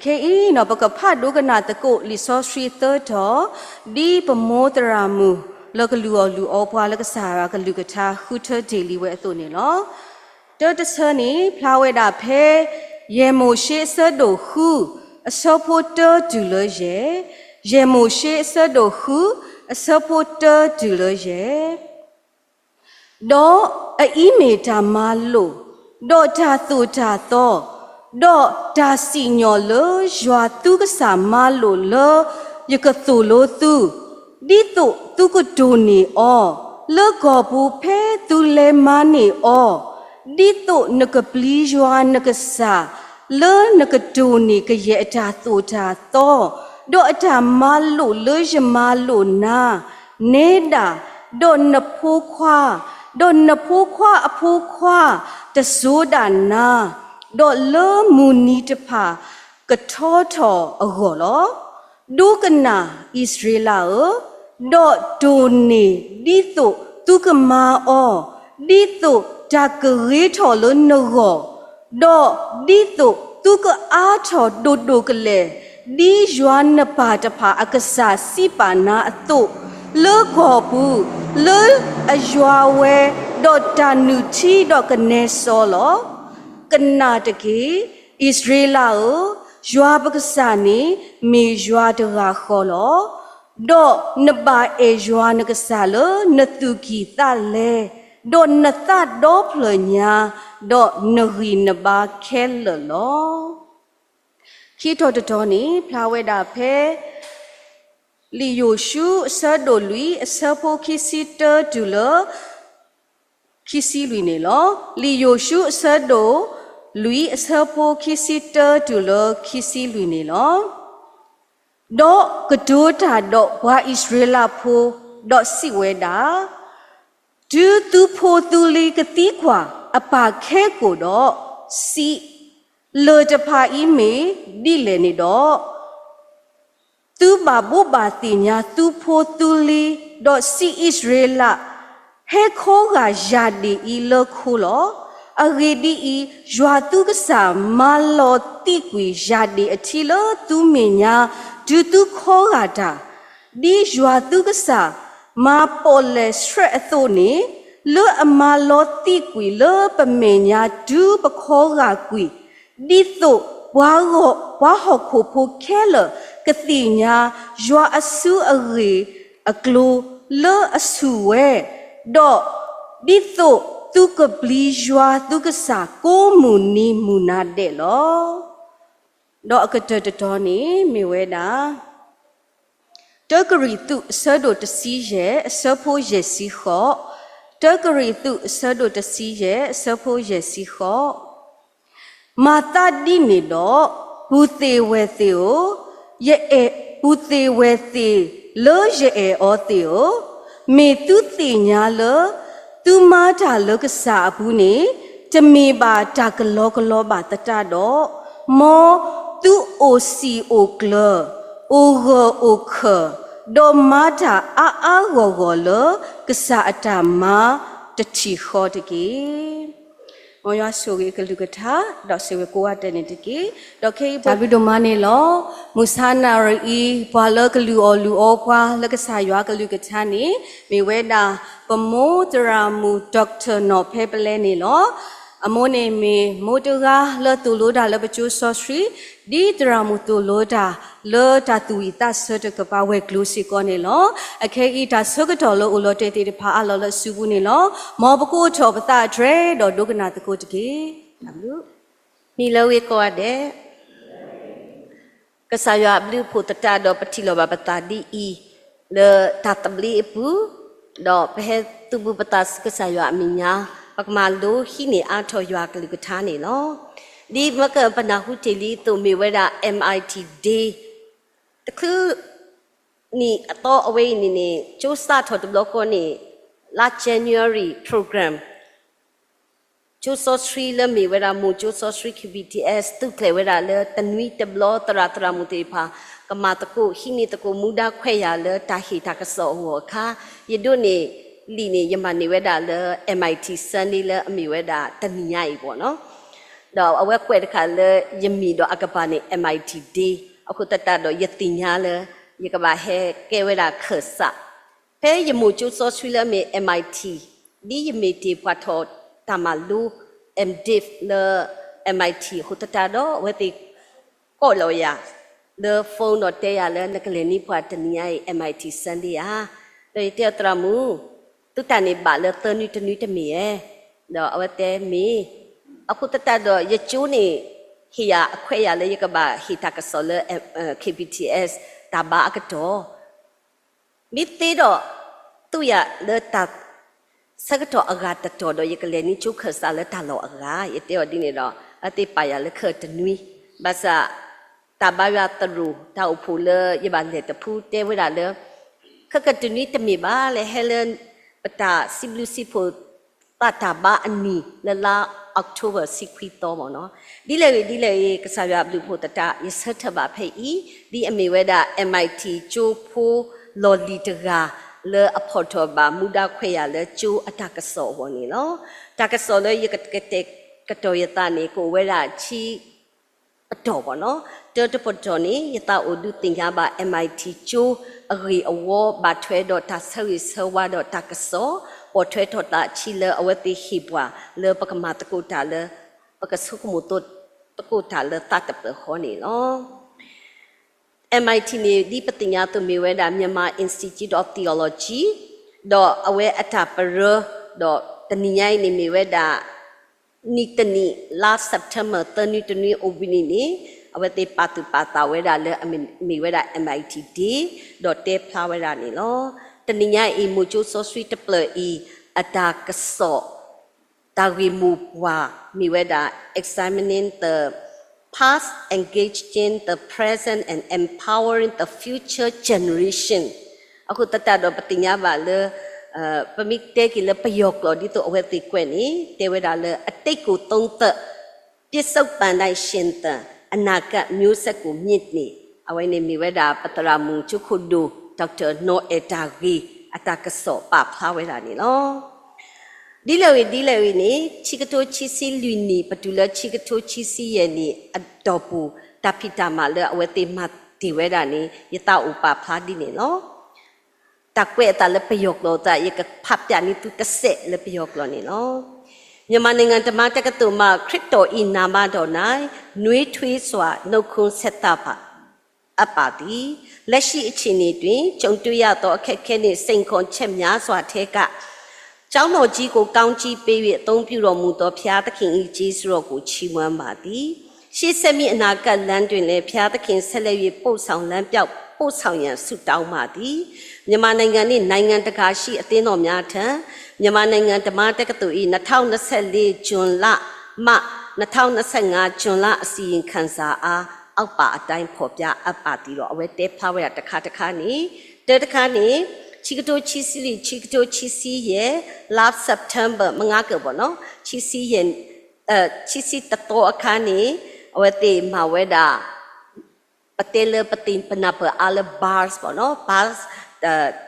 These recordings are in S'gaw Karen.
ခဲအံၤနီၤ ပကဖးဒိကနၣ်သကိးလံာ်စီဆှံသၢတီၤ, ဒ်ပမိၢ်သရၣ်မုၣ်လၢကလုၢ်အီၣ်လုၢ်အီပှၤလၢကစၢ်ယွၤကလုၢ်ကထါ ဃုထၢတ့ၢ်လံဝဲအသိးန့ၣ်လီၤ. တၢတဆၢန့ၣ် ဖျါဝဲဒၣ်ဖဲ ယဲၢ်မိၤၡ့အဆၢဒိၣ်ဃု အဆၢဖိတၢတုၤလၢယဲၢ်, ယဲၢ်မိၤၡ့အဆၢဒိၣ်ဃု အဆၢဖိတၢတုၤလၢယဲၢ်. ဒီးအအံၤမ့ၢ်တၢ်မၤလိာ်, ဒီးတၢ်သိၣ်တၢ်သီ, ဒီးတၢ်စံၣ်ညီၣ်လၢယွၤသုကစၢ်မၤလိာ်လၢယကသိၣ်လိသု, ဒ်သိးသုကတိၢ်န့ၢ်အီၤ, လၢကီၢ်ပူၤဖဲသုလဲၤမၤန့ၢ်အီၤ, ဒ်သိးနကပျံၤယွၤနကစၢ် လၢနကတိၢ်န့ၢ်ကယဲၢ်အတၢ်သိၣ်တၢ်သီ, ဒီးအတၢ်မၤလိာ်လၢယမၤလိာ်နၤ, နဲဒၣ်, ဒီးနဖိခွါ, ဒီးနဖိခွါအဖိခွါ, တစိၤဒၣ်နၤ, ဒီးလၢမုၢ်နံၤတဖၣ်ကထီထီၣ်အဂီၢ်လီၤ. ဒိကနၣ်အံၣ်စရ့လးဧၢ, ဒီးတိၢ်န့ၢ်ဒ်သိးသုကမၤအီၤ, ဒ်သိးတၢ်ကဂ့ၤထီၣ်လၢနဂီၢ်, ဒီးဒ်သိးသုကအါထီၣ်ဒိၣ်ဒိၣ်ကလဲာ်, ဒ်ယွၤနပၢ်တဖၣ်အကစၢ်စံးပာ်နၤအသိး, လၢကီၢ်ပူၤ, လၢအယွၤဝဲ, ဒီးတၢ်နုၢ်ထံဒီးကနဲစီလီၤ. ကနၣ်တက့ၢ်, အံၣ်စရ့လးဧၢ, ယွၤပကစၢ်န့ၣ်မ့ၢ်ယွၤတဂၤဃီလီၤ. ဒီးနဘၣ်အဲၣ်ယွၤနကစၢ်လၢနသူၣ်ကံၢ်သးလဲ, ဒီးနသးဒီဖျၢၣ်ညါ, ဒီးနဂံၢ်နဘါခဲလၢာ်လီၤ. ခံတီၤတတီၤန့ၣ် ဖျါဝဲဒၣ်ဖဲ လံာ်ယိၤၡူအဆၢဒိၣ်လွံၢ် အဆၢဖိခံဆံတၢတုၤလၢ ခံဆံလွံၢ်န့ၣ်လီၤ. လံာ်ယိၤၡူအဆၢဒိၣ်လွံၢ် အဆၢဖိခံဆံတၢတုၤလၢခံဆံလွံၢ်န့ၣ်လီၤ. ဒီးကတိၤတၢ်ဒီးပှၤအံၣ်စရ့လးဖိ, ဒီးစံးဝဲဒၣ်, တုၤသုဖိသုလံၤကသံကွၢ်အပၢ်ခဲကိာ်ဒီး, စံး, လၢၢ်တဖၣ်အံၤမ့ၢ်ဒ်လဲၣ်န့ၣ်ဒီး, သုဘၣ်ဘိးဘၣ်သ့ၣ်ညါသုဖိသုလံၤ, ဒီးစံးအံၣ်စရ့လး, ဟဲခီဂာ်ယၢ်ဒ့ၣ်အံၤလၢခိလီၤ. အဂ့ၢ်ဒ်အံၤ, ယွၤသုကစၢ်မၤလီၤသံကွံာ်ယၢ်ဒ့ၣ်အထံလၢသုမဲာ်ညါ, တုၤသုခီဂာ်တၢ်, ဒ်ယွၤသုကစၢ်မၤပီၣ်လဲၣ်ဆှၢအသိးန့ၣ်, လၢအမၤလီၤသံကွံာ်လၢပမဲာ်ညါတုၤပခီဂာ်ကွံာ်, ဒ်သိးပှၤ, ပှၤဟီၣ်ခိၣ်ဖိခဲလၢာ်ကသ့ၣ်ညါယွၤအစုအဂ့ၢ်အကျိၤလၢအဆူၣ်ဝဲ, ဒီးဒ်သိးသုကပျံၤယွၤသုကစၢ်ကိးမုၢ်နံၤမုၢ်နၤဒဲးလီၤ. ဒီးအကတၢၢ်တတီၤန့ၣ်မ့ၢ်ဝဲဒၣ် တၢကရံၣ်သူး အဆၢဒိၣ်တဆံယဲၢ် အဆၢဖိယဲၢ်ဆံဃိး, တၢကရံၣ်သူး အဆၢဒိၣ်တဆံယဲၢ် အဆၢဖိယဲၢ်ဆံဃိး, မၤသးဒ်န့ၣ်ဒီး, ပုၢ်သ့ၣ်ဝဲၢ်သ့ၣ်ဧၢ, ယအဲၣ်, ပုၢ်သ့ၣ်ဝဲၢ်သ့ၣ်လၢယအဲၣ်အီၤသ့ၣ်ဧၢ, မ့ၢ်သုသ့ၣ်ညါလၢ သုမၤတၢ်လၢကစၢ်အပူၤန့ၣ်, တမ့ၢ်ဘၣ်တၢ်ကလီကလီဘၣ်သတးဒီး, မ်သုအိၣ်စံာ်အိၣ်ကျၢၤ, အိၣ်ဂၢၢ်အိၣ်ခၢၣ်, ဒီးမၤတၢ်အါအါဂီၢ်ဂီၢ်လၢကစၢ်အတၢ်မၤတထံၣ်ဃီတက့ၢ်. မ်ယွၤဆိၣ်ဂ့ၤအကလုၢ်ကထါ, ဒီးဆိၣ်ဂ့ၤကိးဂၤဒဲးန့ၣ်တက့ၢ်. ဒီးခဲအံၤ တၢ်ဘျုးဒိၣ်မးန့ၣ်လီၤ. မုၢ်ဆါနၣ်ရံၣ်အံၤ ပှၤလၢကလုၢ်အီၣ်လုၢ်အီပှၤလၢကစၢ်ယွၤကလုၢ်ကထါန့ၣ် မ့ၢ်ဝဲဒၣ် ပမိၢ်သရၣ်မုၣ် Doctor နီၢ်ဖဲပလဲန့ၣ်လီၤ. အမိၢ်န့ၣ်မ့ၢ်မိၢ်တဂၤလၢသိၣ်လိတၢ်လၢပကၠိစီဆှံ, ဒ်သရၣ်မုၣ်သိၣ်လိတၢ်လၢတၢ်သူၣ်ဝံၣ်သးဆၢတကပၤဝဲၤကျိၤစ့ၢ်ကီးန့ၣ်လီၤ. အခဲအံၤတၢ်ဆၢကတီၢ်လၢအိၣ်လီၤတဲာ်သ့ၣ်တဖၣ်အးလီၤလၢအစုပူၤန့ၣ်လီၤ. မ်ပကအိးထီၣ်ပသးအတြဲၤဒီးဒိကနၣ်သကိးတက့ၢ်. တၢ်ဘျုး မ့ၢ်လၢဝ့ၢ်ကိးဂၤဒဲး ကစၢ်ယွၤအဘျုးအဖှိၣ်သတးဒီးပထံၣ်လိာ်ဘၣ်ပသးဒ်အံၤ, လၢတၢ်သဘျ့အပူၤ, ဒီးပဟဲသုးဘူးပသးဆူကစၢ်ယွၤအမဲာ်ညါ, ပကမၤလိဟံးန့ၢ်အါထီၣ်ယွၤကလုၢ်ကထါန့ၣ်လီၤ. ဒ်မ့ၢ်ကပနၢ်ဟူတ့ၢ်လံအသိး မ့ၢ်ဝဲဒၣ် MIT Day တချုးနံၣ်အသီအဝဲအံၤန့ၣ်န့ၣ် ကၠိစးထီၣ်တဘျီဃီန့ၣ် လါ January program ကၠိစီဆှံလၢမ့ၢ်ဝဲဒၣ်မိၢ်ကၠိစီဆှံ KBTS သူးကျဲၤဝဲဒၣ်လၢတနွံတဘျီ သရၣ်သရၣ်မုၣ်သ့ၣ်တဖၣ် ကမၤသကိးဟံးန့ၢ်သကိးမူဒါခွဲးယာ်လၢ တၢ်ဟ့ၣ်တၢ်ကစီၣ်အဂီၢ်အခါ, ယဒိးန့ၢ်လံာ်န့ၣ် ယမၤန့ၢ်ဝဲဒၣ်လၢ MIT Sunday လၢအမ့ၢ်ဝဲဒၣ်တနံၤညါအံၤဘၣ်နီၤ. ဒီးအဝဲကွဲးတခါလၢယမံၤဒီးအကပၤန့ၣ် MIT Day အဃိသတးဒီးယသ့ၣ်ညါလၢ ယကဘၣ်ဟဲကဲဝဲဒၣ်ခၢၣ်စး ဖဲယမိၢ်ကၠိစီဆှံလၢအမ့ၢ် MIT ဒ်ယမ့ၢ်တ့ၢ်ပှၤထီၣ်တၢ်မၤလိ MDiv လၢ MIT အဃိသတးဒီး အဝဲသ့ၣ်ကိးလီၤယၤ လၢ phone ဒီးတဲယၤလၢနကလဲၤန့ၢ်ပှၤတနံၤညါအံၤ MIT Sunday ဧါ. ဒီးယတဲအီၤသရၣ်မုၣ် သုတၢ်န့ၣ်ဘၣ်လၢသၢနွံတနွံတမ့ၢ်ဧါ. ဒီးအဝဲတဲမ့ၢ် အဃိသတးဒီးယကၠိန့ၣ် ဟ့ၣ်ယၤအခွဲးယာ်လၢယကဘၣ်ဟ့ၣ်တၢ်ကစီၣ်လၢ KBTS တၢ်ဘါအကတီၢ် မ့ၢ်သ့ဒီး သူၣ်ယၤလၢတၢ်ဆၢကတီၢ်အဂၤတတီၤဒီး ယကလဲၤန့ၢ်ကၠိခၢၣ်စးလၢတၢ်လီၢ်အဂၤ ယတဲအီၤဒ်န့ၣ်ဒီး အဝဲသ့ၣ်ပာ်ယၤလၢခဲအံၤတနွံ ဘၣ်ဆၣ် တၢ်ဘါယွၤသရိာ် တၢ်အိၣ်ဖှိၣ်လၢယဘၣ်လဲၤတဖုတဲဝဲဒၣ်လၢ ခဲကတနွံတမ့ၢ်ဘၣ်လဲၣ် ဟဲလၢ ပတၢ်စံးဘျုးစံးဖှိၣ်သးတၢ်ဘါအနံၤလၢလါ October ဆံခွံသီမ့ၢ်နီၤ. ဒ်လဲၣ်ဂ့ၤဒ်လဲၣ်ဂ့ၤ ကစၢ်ယွၤအဘျုးအဖှိၣ်သတး ယဆၢထၢၣ်ဘၣ်ဖဲအံၤ ဒ်အမ့ၢ်ဝဲဒၣ် MIT ကၠိဖိလီၢ်လံၤတဂၤ လၢအဖီၣ်ထီၣ်ဘၣ်မူဒါခွဲးယာ်လၢကၠိအတၢ်ကစီၣ်အဂီၢ်န့ၣ်လီၤ. တၢ်ကစီၣ်လၢယကတဲာ်ကတီၤယသးန့ၣ် ကအိၣ်ဝဲဒၣ်ဆံ ပတီၢ်ဘၣ်နီၤ. တၢတပတီၢ်န့ၣ် ယသးအိၣ်ဒုးသ့ၣ်ညါဘၣ် MIT ကၠိအဂ့ၢ်အဝီ ဘၣ်ထွဲဒီးတၢ်ဆၢဂ့ၤဆၢဝါဒီးတၢ်ကစီၣ် ပိာ်ထွဲထီၣ်သးဆံလၢအဝဲသ့ၣ်ဟ့ၣ်ပှၤလၢပကမၤသကိးတၢ်လၢ ပကဆိကမိၣ်သကိးတၢ်လၢသးတဖျၢၣ်ဃီန့ၣ်လီၤ. MIT န့ၣ် ဒ်ပသ့ၣ်ညါအသိးမ့ၢ်ဝဲဒၣ် Myanmar Institute of Theology ဒီးအဝဲအတၢ်ပရၢ ဒီးတနံၤညါအံၤန့ၣ်မ့ၢ်ဝဲဒၣ် နံၣ်တနံၣ် လါ September သၢနွံတနွံအိၣ်ဘှံးနံၤန့ၣ် အဝဲသ့ၣ်ပာ်သူၣ်ပာ်သးဝဲဒၣ်လၢအမ့ၢ်ဝဲဒၣ် MIT Day ဒီးတဲဖျါဝဲဒၣ်န့ၣ်လီၤ. တနံၤညါအံၤ မိၢ်ကၠိစီဆှံတဖျၢၣ်အံၤ အတၢ်ကစီၣ် တၢ်ဂ့ၢ်မိၢ်ပှၢ်မ့ၢ်ဝဲဒၣ် Examining the Past, Engaging the Present and Empowering the Future Generation အဃိသတးဒီးပသ့ၣ်ညါဘၣ်လၢ ပမ့ၢ်တဲက့ၤလၢပယီၤကျိာ်ဒ်သိးအဝဲသ့ၣ်ကွဲးန့ၣ် တဲဝဲဒၣ်လၢ အတိတ်ကို သုံးသပ် ပစ္စုပ္ပန် နဲ့ ယှဉ်သင် အနာဂတ် မျိုးဆက်ကို မြင်နေ အဝဲန့ၣ်မ့ၢ်ဝဲဒၣ် ပသရၣ်မုၣ်ကၠိခိၣ်ဒိၣ် Doctor နီၢ်အဲၣ်တၢ်ဂ့ၤ အတၢ်ကစီၣ်ပာ်ဖျါဝဲဒၣ်န့ၣ်လီၤ. ဒ်လဲၣ်ဂ့ၤဒ်လဲၣ်ဂ့ၤန့ၣ် ခံကထိခံဆံလွံၢ်နံၣ် ပတုၤလၢခံကထိခံဆံယဲၢ်နံၣ်အတီၢ်ပူၤ တၢ်ဖံးတၢ်မၤလၢအဝဲသ့ၣ်မၤတ့ၢ်ဝဲဒၣ်န့ၣ် ယသးအိၣ်ပာ်ဖျါဒ်န့ၣ်လီၤ. တၢ်ကွဲးအသးလၢပယီၤကျိာ်အသး ယကဖးပျၢ်န့ၢ်သုတစဲးလၢပယီၤကျိာ်န့ၣ်လီၤ. မြန်မာနိုင်ငံဓမ္မတက္ကသိုလ်မှ ခရစ်တော်၏နာမတော်၌ နွေးထွေးစွာ နှုတ်ခွန်းဆက်သပါ အပ်ပါသည်။ လက်ရှိအခြေအနေတွင် ကြုံတွေ့ရသော အခက်အခဲနှင့် စိန်ခေါ်ချက်များစွာထဲက ကျောင်းတော်ကြီးကို ကောင်းကြီးပေး၍ အသုံးပြုတော်မူသော ဘုရားသခင်၏ ကျေးဇူးတော်ကို ချီးမွမ်းပါသည်။ ရှေ့ဆက်မည့် အနာဂတ်လမ်းတွင်လည်း ဘုရားသခင် ဆက်လက်၍ ပို့ဆောင်လမ်းပြ ပို့ဆောင်ရန် ဆုတောင်းပါသည်။ မြန်မာနိုင်ငံနှင့် နိုင်ငံတကာရှိ အသင်းတော်များထံ မြန်မာနိုင်ငံဓမ္မတက္ကသိုလ်၏ နှစ်ထောင့်နှစ်ဆယ့်လေး ဇွန်လမှ နှစ်ထောင့်နှစ်ဆယ့်ငါး ဇွန်လ အစီရင်ခံစာအား အောက်ပါအတိုင်း ဖော်ပြအပ်ပါသည် ဒီးအဝဲတဲဖျါဝဲဒၣ်တခါတခါန့ၣ် တၢတခါန့ၣ် ခံကထိခံဆံလွံၢ် ခံကထိခံဆံယဲၢ် လါ September မုၢ်ငါကၢၢ်ဘၣ်နီၤ ခံဆံယဲၢ် ခံဆံတသီအခါန့ၣ် အဝဲသ့ၣ်မၤဝဲဒၣ် ပတဲလၢပသ့ၣ်ပနၢ်ပၢၢ်အါလၢ BARS ဘၣ်နီၤ BARS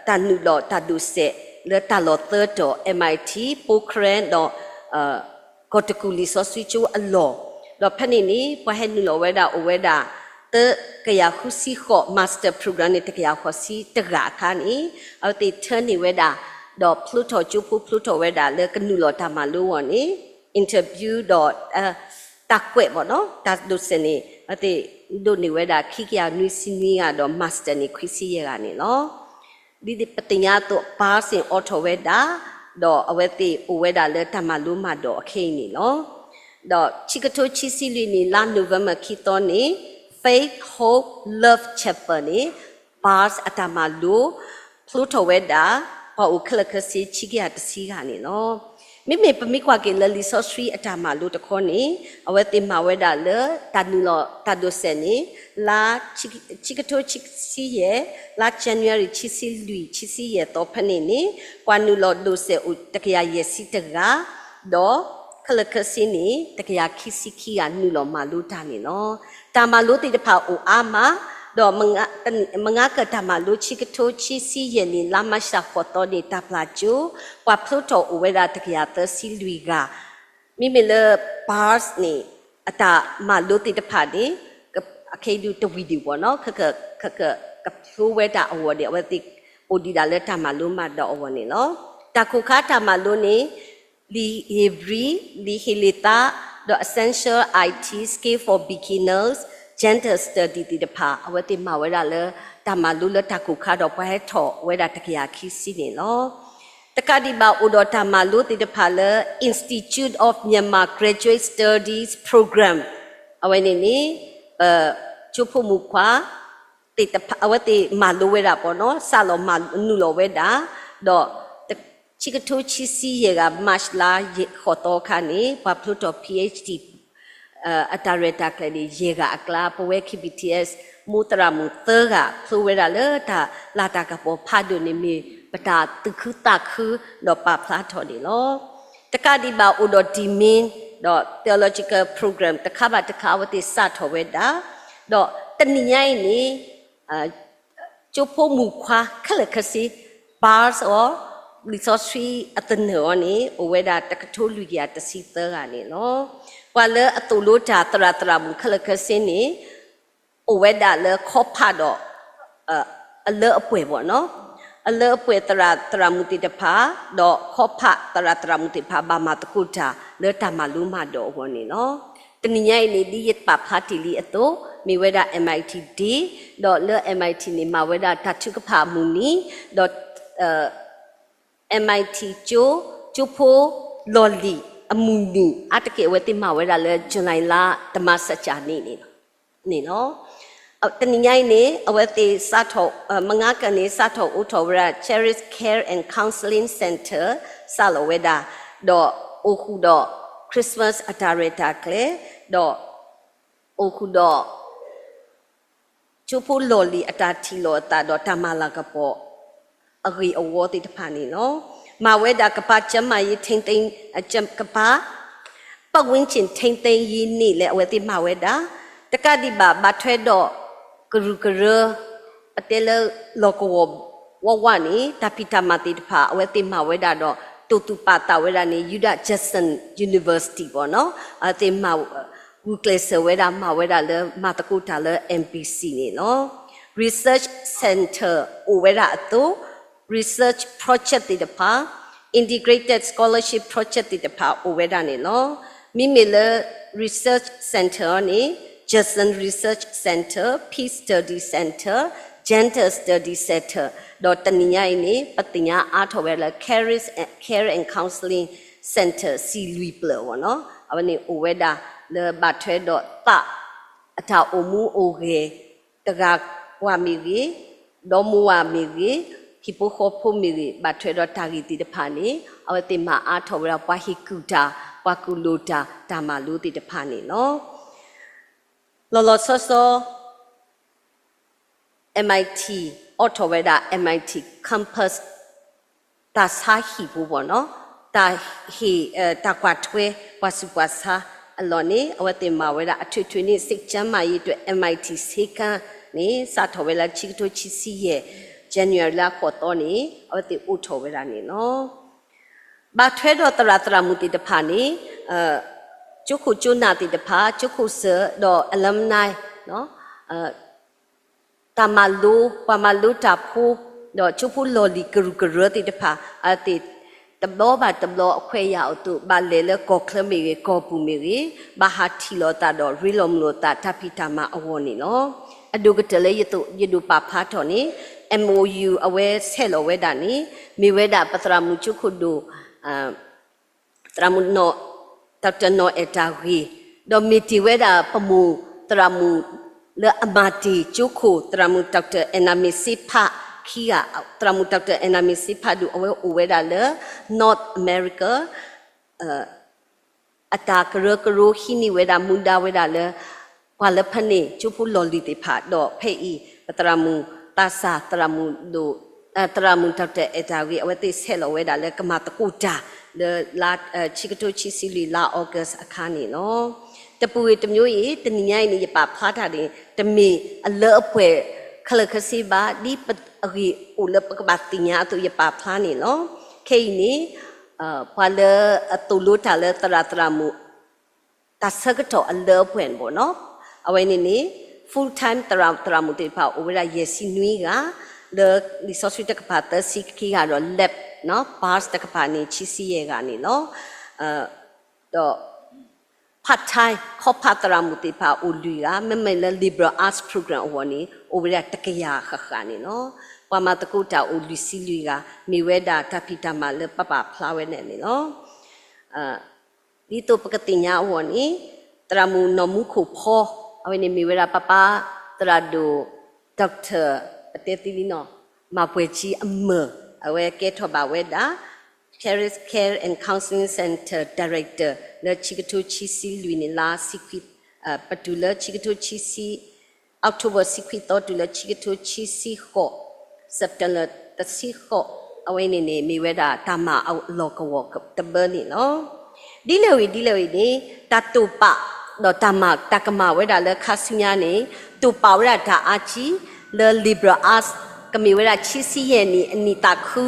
တၢ်နုာ်လီၤတၢ်ဒိးစဲးလၢတၢ်လီၢ်သၢတီၤ MIT, Pokhran ဒီး ကီၢ်တကူၣ်လံာ်စီဆှံကၠိအလီၢ်, ဒီးဖဲန့ၣ်န့ၣ် ပှၤဟဲနုာ်လီၤဝဲဒၣ်အိၣ်ဝဲဒၣ် သၢကယၤဃုဆံဃိး master program န့ၣ် တကယၤဃိးဆံတဂၤအခါန့ၣ် အဝဲသ့ၣ်ထၢန့ၢ်ဝဲဒၣ် ဒီးဖျိထီၣ်ကၠိဖိဖျိထီၣ်ဝဲဒၣ်လၢကနုာ်လီၤတၢ်မၤလိအဂီၢ်န့ၣ် interview ဒီး တၢ်ကွဲးဘၣ်နီၤ တၢ်ဒိးစဲးန့ၣ် အဝဲသ့ၣ်ဒိးန့ၢ်ဝဲဒၣ် ခံကယၤနွံဆံနွံဂၤ ဒီး master န့ၣ် ခွံဆံယဲၢ်ဂၤန့ၣ်လီၤ. ဒ်ပသ့ၣ်ညါအသိး BARS န့ၣ် အိးထီၣ်ဝဲဒၣ် ဒီးအဝဲသ့ၣ်အိၣ်ဝဲဒၣ်လၢတၢ်မၤလိမၤဒိးအခဲအံၤန့ၣ်လီၤ. ဒီးခံကထိခံဆံလွံၢ်နံၣ် လါ November ခံသီန့ၣ် Faith Hope Love Chapel န့ၣ် BARS အတၢ်မၤလိ ဖျိထီၣ်ဝဲဒၣ် ပှၤအိၣ်ခဲလၢာ်ခဲဆ့ ခံကယၤတဆံဂၤန့ၣ်လီၤ. မ့မ့ၢ်ပမ့ၢ်ကွၢ်က့ၤလၢလံာ်စီဆှံအတၢ်မၤလိတခီန့ၣ် အဝဲသ့ၣ်မၤဝဲဒၣ်လၢ တၢ်နုာ်လီၤတၢ်ဒိးစဲးန့ၣ် လါ ခံကထိခံဆံယဲၢ် လါ January ခံဆံလွံၢ် ခံဆံယဲၢ်သီဖဲန့ၣ်န့ၣ် ပှၤနုာ်လီၤဒိးစဲးအိၣ်တကယၤယဲၢ်ဆံတဂၤ ဒီးခဲလၢာ်ခဲဆ့န့ၣ် တကယၤခံဆံခံဂၤ နုာ်လီၤမၤလိတၢ်န့ၣ်လီၤ. တၢ်မၤလိသ့ၣ်တဖၣ်အိၣ်အါမး ဒီး မုၢ်ငါကၢၢ်တၢ်မၤလိ ခံကထိခံဆံယဲၢ်နံၣ် လါမၢ်ၡးဃိးသီန့ၣ် တၢ်ပျၢ်ကၠိ ပှၤဖျိထီၣ်အိၣ်ဝဲဒၣ်တကယၤသၢဆံလွံၢ်ဂၤ မ့မ့ၢ်လၢ BARS န့ၣ် အတၢ်မၤလိသ့ၣ်တဖၣ်န့ၣ် အခဲအံၤဒုးတဝံၤဒံးဘၣ်နီၤ ကဖျိဝဲဒၣ်အဂီၢ်န့ၣ် အဝဲသ့ၣ်အိၣ်ဒံးဒၣ်လၢတၢ်မၤလိမၤဒိးအဂီၢ်န့ၣ်လီၤ. တၢ်ခိၣ်ခါတၢ်မၤလိန့ၣ် လံာ်ဧ့ၤဘြံၤ, လံာ်ဟ့းလ့ၣ်သး, ဒီး Essential I T Skill for Beginners, Gender Study သ့ၣ်တဖၣ် အဝဲသ့ၣ်မၤဝဲဒၣ်လၢ တၢ်မၤလိလၢတၢ်ခိၣ်ခါဒီးပှၤဟဲထီၣ်ဝဲဒၣ်တကယၤခံဆံန့ၣ်လီၤ. တကးဒံးဘၣ်အိၣ်ဒီးတၢ်မၤလိသ့ၣ်တဖၣ်လၢ Institute of Myanmar Graduate Studies Program အဝဲန့ၣ်န့ၣ် ကၠိဖိမုၣ်ခွါ အဝဲသ့ၣ်မၤလိဝဲဒၣ်ပနီၤ စးလီၤမၤနုာ်လီၤဝဲဒၣ် ဒီး ဆံကထိဆံယဲၢ်ဂၤ March လါဃိးသီအခါန့ၣ် ပှၤဖျိထီၣ် P H D အတၢ်ရဲၣ်တၢ်ကျဲၤန့ၣ် ယဲၢ်ဂၤအကျါ ပဝဲ K B T S မိၢ်သရၣ်မုၣ်သၢဂၤ ဖျိဝဲဒၣ်လၢတၢ်လၤတၢ်ကပီၤဖးဒိၣ်န့ၣ် မ့ၢ်ပတၢ်သူၣ်ခုသးခု ဒီးပာ်ဖျါထီၣ်န့ၣ်လီၤ. တကးဒံးဘၣ်အိၣ်ဒီး Dean ဒီး Theological Program တခါဘၣ်တခါ အဝဲသ့ၣ်စးထီၣ်ဝဲဒၣ် ဒီးတနံၤညါအံၤန့ၣ် ကၠိဖိမုၣ်ခွါခဲလၢာ်ခဲဆ့ ပၢ်စီၤ လံာ်စီဆှံအသနၢၣ်အီၤန့ၣ် အိၣ်ဝဲဒၣ်တကထိလွံၢ်ကယၤတဆံသၢဂၤန့ၣ်လီၤ. ပှၤလၢအသိၣ်လိတၢ်သရၣ်သရၣ်မုၣ်ခဲလၢာ်ခဲဆ့န့ၣ် အိၣ်ဝဲဒၣ်လၢခီဖးဒီး အလၢအပှဲၤဘၣ်နီၤ အလၢအပှဲၤသရၣ်သရၣ်မုၣ်သ့ၣ်တဖၣ် ဒီးခီဖးသရၣ်သရၣ်မုၣ်သ့ၣ်တဖၣ် ဘၣ်မၤသကိးတၢ်လၢတၢ်မၤလိမၤဒိးအဂီၢ်န့ၣ်လီၤ. တနံၤညါအံၤန့ၣ် ဒ်ယပာ်ဖျါတ့ၢ်လံအသိး မ့ၢ်ဝဲဒၣ် M I T Day ဒီးလၢ M I T န့ၣ် မၤဝဲဒၣ်တၢ်ထုကဖၣ်အမုၢ်နံၤ ဒီး M I T ကၠိ ကၠိဖိလီၢ်လံၤအမုၢ်နံၤ အါတက့ၢ်အဝဲသ့ၣ်မၤဝဲဒၣ်လၢ July လါတမၤစၢၤကၠၣ်န့ၣ်န့ၣ်လီၤ. တနံၤညါအံၤန့ၣ် အဝဲသ့ၣ်စးထီၣ် မုၢ်ဂၤကၢ်န့ၣ် စးထီၣ်အိးထီၣ်ဝဲဒၣ် Charis Care and Counseling Center စးလီၤဝဲဒၣ် ဒီးအိၣ်ဃုာ်ဒီး Christmas အတၢ်ရဲၣ်တၢ်ကျဲၤ ဒီးအိၣ်ဃုာ်ဒီး ကၠိဖိလီၢ်လံၤအတၢ်ထံၣ်လိာ်အသးဒီးတၢ်မၤလၤကပီၤ အဂ့ၢ်အဝီသ့ၣ်တဖၣ်န့ၣ်လီၤ. မၤဝဲဒၣ်ကပၤ ကျန်းမာရေးထိန်းသိမ်း ကပၤ ပတ်ဝန်းကျင်ထိန်းသိမ်းရေးနေ့ လၢအဝဲသ့ၣ်မၤဝဲဒၣ် တကးဒံးဘၣ် ဘၣ်ထွဲဒီး ကရူၢ်ကရၢ ပတဲလၢလီၢ်ကဝီၤဝးဝးန့ၣ် တၢ်ဖံးတၢ်မၤသ့ၣ်တဖၣ် အဝဲသ့ၣ်မၤဝဲဒၣ်ဒီး တိာ်သူၣ်ပာ်သးဝဲဒၣ်န့ၣ် Utah Judson University ဘၣ်နီၤ အဝဲသ့ၣ်မၤ ဂုာ်ကျဲးစၢးဝဲဒၣ် မၤဝဲဒၣ်လၢ မၤသကိးတၢ်လၢ M B C န့ၣ်လီၤ. Research Center အိၣ်ဝဲဒၣ်အသိး research project သ့ၣ်တဖၣ် integrated scholarship project သ့ၣ်တဖၣ်အိၣ်ဝဲဒၣ်န့ၣ်လီၤ. မ့မ့ၢ်လၢ research center န့ၣ် Judson Research Center, Peace Study Center, Gender Study Center ဒီးတနံၤညါအံၤန့ၣ် ပသ့ၣ်ညါအါထီၣ်ဝဲလၢ Care and Counseling Center စံးလွံၢ်ပျၢၢ်အဂီၢ်နီၤ အဝဲန့ၣ်အိၣ်ဝဲဒၣ်လၢဘၣ်ထွဲဒီးသး အတၢ်အိၣ်မူအိၣ်ဂဲၤ တဂၤပှၤမ့ၢ်ဂ့ၤ, ဒီမိၢ်ဝၤမ့ၢ်ဂ့ၤ, ဟံၣ်ဖိဃီဖိမ့ၢ်ဂ့ၤ, ဘၣ်ထွဲဒီးတၢ်ဂ့ၢ်သ့ၣ်တဖၣ်န့ၣ် အဝဲသ့ၣ်မၤအါထီၣ်ဝဲဒၣ် ပှၤဟ့ၣ်ကူၣ်တၢ်, ပှၤကူၣ်လိာ်တၢ်, တၢ်မၤလိသ့ၣ်တဖၣ်န့ၣ်လီၤ. လီၤလီၤဆီဆီ M I T အိးထီၣ်ဝဲဒၣ် M I T campus တၢ်ဆါဟံၣ်ဖိဘၣ်နီၤ, တၢ်ဟ့ၣ် တၢ်ကွၢ်ထွဲ ပှၤဆူးပှၤဆါအလီၢ်န့ၣ် အဝဲသ့ၣ်မၤဝဲဒၣ် အထွေထွေနေ့စိတ်ကျန်းမာရေးအတွက် M I T ဆေးခန်းန့ၣ် စးထီၣ်ဝဲလၢ ခံကထိခံဆံယဲၢ် January လါဃိးသီန့ၣ် အဝဲသ့ၣ်အိးထီၣ်ဝဲဒၣ်န့ၣ်လီၤ. ဘၣ်ထွဲဒီးသရၣ်သရၣ်မုၣ်သ့ၣ်တဖၣ်န့ၣ် ကၠိခိၣ်ကၠိနၢ်သ့ၣ်တဖၣ် ကၠိခိၣ်စၢၤဒီး alumni တၢ်မၤလိ ပှၤမၤလိတၢ်ဖိ ဒီးကၠိဖိလီၢ်လံၤကရူၢ်ကရၢသ့ၣ်တဖၣ် အဝဲသ့ၣ် တဘျီဘၣ်တဘျီအခွဲးယာ်အသိး ဘၣ်လဲၤလၢကီၢ်ချၢမ့ၢ်ဂ့ၤ ကီၢ်ပူၤမ့ၢ်ဂ့ၤ ဘၣ်ဟးထံၣ်လိာ်သးဒီးရ့လိာ်မုာ်လိာ်သးတၢ်ဖံးတၢ်မၤအဂီၢ်န့ၣ်လီၤ. အဒိၣ်ကတၢၢ်လၢယဒိးပာ်ဖျါထီၣ်န့ၣ် M O U အဝဲဆဲးလီၤဝဲဒၣ်န့ၣ် မ့ၢ်ဝဲဒၣ်ပသရၣ်မုၣ်ကၠိခိၣ်ဒိၣ် သရၣ်မုၣ် Doctor နီၢ်အဲၣ်တၢ်ဂ့ၤ, ဒီးမ့ၢ်တ့ၢ်ဝဲဒၣ်ပမိၢ်သရၣ်မုၣ်လၢအမၤတ့ၢ်ကၠိခိၣ် သရၣ်မုၣ် Doctor အဲၣ်နၤမ့ၢ်စ့ဖး ခံဂၤ, သရၣ်မုၣ် Doctor အဲၣ်နၤမ့ၢ်စ့ဖးဒုး အဝဲအိၣ်ဝဲဒၣ်လၢ North America အတၢ်ကရၢကရိဟံးန့ၢ်ဝဲဒၣ်မူဒါဝဲဒၣ်လၢ ပှၤလၢဖဲန့ၣ် ကၠိဖိလီၢ်လံၤသ့ၣ်တဖၣ် ဒီးဖဲအံၤ ပသရၣ်မုၣ်သးစၢ် သရၣ်မုၣ်ဒိၣ် သရၣ်မုၣ် Doctor အဲၣ်တၢ်ဂ့ၤ အဝဲသ့ၣ်ဆဲးလီၤဝဲဒၣ်လၢကမၤသကိးတၢ်လၢ ခံကထိခံဆံလွံၢ် လါ August အခါန့ၣ်လီၤ. တပူၤဂ့ၤတမျိုးအံၤ တနံၤညါအံၤန့ၣ် ယပာ်ဖျါတၢ်န့ၣ် တမ့ၢ်အလၢအပှဲၤ ခဲလၢာ်ခဲဆ့ဘၣ်, ဒ်ပအဂ့ၢ်အိၣ်လၢပကဘၣ်သ့ၣ်ညါအသိး ယပာ်ဖျါန့ၣ်လီၤ. ခဲအံၤန့ၣ် ပှၤလၢအသိၣ်လိတၢ်လၢသရၣ်သရၣ်မုၣ် တၢ်ဆၢကတီၢ်အလၢအပှဲၤဘၣ်နီၤ. အဝဲန့ၣ်န့ၣ် full time သရၣ် သရၣ်မုၣ်သ့ၣ်တဖၣ်အိၣ်ဝဲဒၣ်ယဲၢ်ဆံနွံဂၤ, လၢလံာ်စီဆှံတကပၤသၢဆံခံဂၤဒီး lab နီၤ bars တကပၤန့ၣ် ဆံဆံယဲၢ်ဂၤန့ၣ်လီၤ. ဒီး part time ခီဖးသရၣ်မုၣ်သ့ၣ်တဖၣ်အိၣ်လွံၢ်ဂၤ, မ့မ့ၢ်လၢ liberal arts program အဂီၢ်န့ၣ် အိၣ်ဝဲဒၣ်တကယၤဃၣ်ဃၣ်န့ၣ်လီၤ. ပှၤမၤသကိးတၢ်အိၣ်လွံၢ်ဆံလွံၢ်ဂၤ, မ့ၢ်ဝဲဒၣ်တၢ်ဖံးတၢ်မၤလၢပပာ်ဖျါဝဲဒၣ်န့ၣ်လီၤ. ဒ်သိးပကသ့ၣ်ညါအဂီၢ်န့ၣ် သရၣ်မုၣ်နီၢ်မူခိၣ်ဖီ, အဝဲန့ၣ်မ့ၢ်ဝဲဒၣ်ပပၢ်သရၣ်ဒိၣ် doctor ပတဲသ့လံနီၤ မၤပှဲၤကံအမၢၢ်, အဝဲကဲထီၣ်ဘၣ်ဝဲဒၣ် Parish Care and Counseling Center Director လၢဆံကထိဆံဆံလွံၢ်န့ၣ် လါဆံခွံ, ပတုၤလၢဆံကထိဆံဆံ October ဆံခွံသီတုၤလၢဆံကထိဆံဆံဃိး September တဆံဃိး, အဝဲန့ၣ်န့ၣ် မ့ၢ်ဝဲဒၣ်တၢ်မၤအလီၢ်ကဝီၤတဘျီန့ၣ်လီၤ. ဒ်လဲၣ်ဂ့ၤဒ်လဲၣ်ဂ့ၤန့ၣ် တၢ်တိာ်ပာ် ဒီးတၢ်မၤ တၢ်ကမၤဝဲဒၣ်လၢခါဆူညါန့ၣ် တိာ်ပာ်ဝဲဒၣ်တၢ်အါကံ လၢ liberal arts ကမ့ၢ်ဝဲဒၣ်ဆံဆံယဲၢ်နံၣ်အနံၣ်သးခု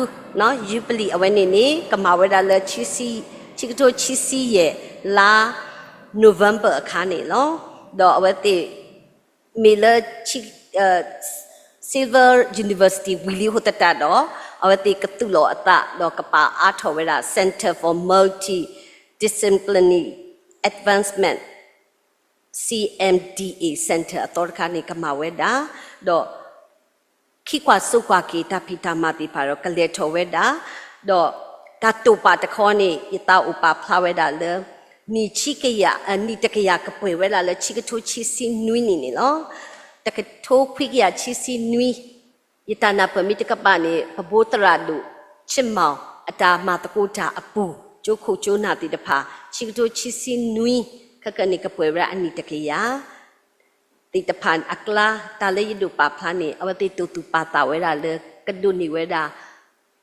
ယူပလံၤ အဝဲန့ၣ်န့ၣ် ကမၤဝဲဒၣ်လၢ ဆံကထိဆံဆံယဲၢ် လါ November အခါန့ၣ်လီၤ. ဒီးအဝဲသ့ၣ် မ့ၢ်လၢ Silver University ဝံၤလံအဃိသတးဒီး အဝဲသ့ၣ်ကသူၣ်လီၤအသး ဒီးကပာ်အါထီၣ်ဝဲဒၣ် Center for Multidisciplinary Advancement, C M D A Center အသီတခါန့ၣ် ကမၤဝဲဒၣ်, ဒီး ခံကွၢ်စိကွၢ်က့ၤ တၢ်ဖံးတၢ်မၤသ့ၣ်တဖၣ်ဒီး ကလဲၤထီၣ်ဝဲဒၣ်, ဒီးတၢ်တိာ်ပာ်တခီန့ၣ် ယသးအိၣ်ပာ်ဖျါဝဲဒၣ်လၢ နံၣ်ဆံကယၤ, နံၣ်တကယၤကပှဲၤဝဲဒၣ်လၢ ဆံကထိဆံဆံနွံနံၣ်န့ၣ်လီၤ. တကထိခွံကယၤဆံဆံနွံ ယတၢ်နၢ်ပၢၢ်မ့ၢ်တကပၤန့ၣ် ပဘိသရၣ်ဒိၣ် ဆ့ၣ်မီၣ် အတၢ်မၤသကိးတၢ်အပူၤ ကၠိခိၣ်ကၠိနၢ်သ့ၣ်တဖၣ် ဆံကထိဆံဆံနွံ ခဲကနံၣ်န့ၣ် ကပှဲၤဝဲဒၣ်အနံၣ်တကယၤ သ့ၣ်တဖၣ်အကျါ တၢ်လၢယဒိးပာ်ဖျါန့ၣ် အဝဲသ့ၣ်တိာ်သူၣ်ပာ်သးဝဲဒၣ်လၢ ကဒိးန့ၢ်ဝဲဒၣ်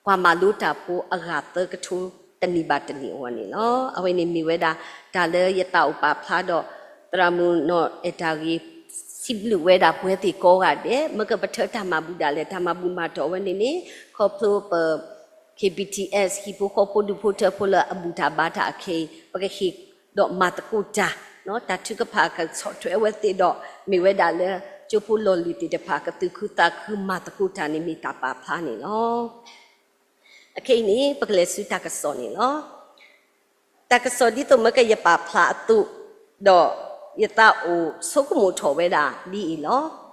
ပှၤမၤလိတၢ်ဖိအဂၤသၢကထိ တနံၣ်ဘၣ်တနံၣ်အဂီၢ်န့ၣ်လီၤ. အဝဲန့ၣ်မ့ၢ်ဝဲဒၣ် တၢ်လၢယသးအိၣ်ပာ်ဖျါဒီး သရၣ်မုၣ်နီၢ်အဲၣ်တၢ်ဂ့ၤ စံးဘျုးဝဲဒၣ်ပဝဲသ့ၣ်ကိးဂၤဒဲး မ့ၢ်ကပထၢတၢ်မၤဘူၣ်ဒၣ်လဲာ် တၢ်မၤဘူၣ်မၤတီၢ်ဝဲန့ၣ်န့ၣ် ခီဖျိပ K B T S ဟံၣ်ဖိဃီဖိဒူၣ်ဖိထၢဖိလၢအဘူၣ်တၢ်ဘါတၢ်အခဲအံၤ ပကဟ့ၣ်ဒီးမၤသကိးတၢ်, တၢ်ထုကဖၣ်ကဆီၣ်ထွဲဝဲသ့ၣ်ဒီး မ့ၢ်ဝဲဒၣ်လၢ ကၠိဖိလီၢ်လံၤသ့ၣ်တဖၣ် ကသူၣ်ခုသးခုမၤသကိးတၢ်န့ၣ် မ့ၢ်တၢ်ပာ်ဖျါန့ၣ်လီၤ. အခဲအံၤန့ၣ် ပကလဲၤဆူတၢ်ကစီၣ်န့ၣ်လီၤ. တၢ်ကစီၣ်ဒ်သိးမ့ၢ်ကယပာ်ဖျါအသိး, ဒီးယသးအိၣ်ဆိကမိၣ်ထီၣ်ဝဲဒၣ်ဒ်အံၤလီၤ.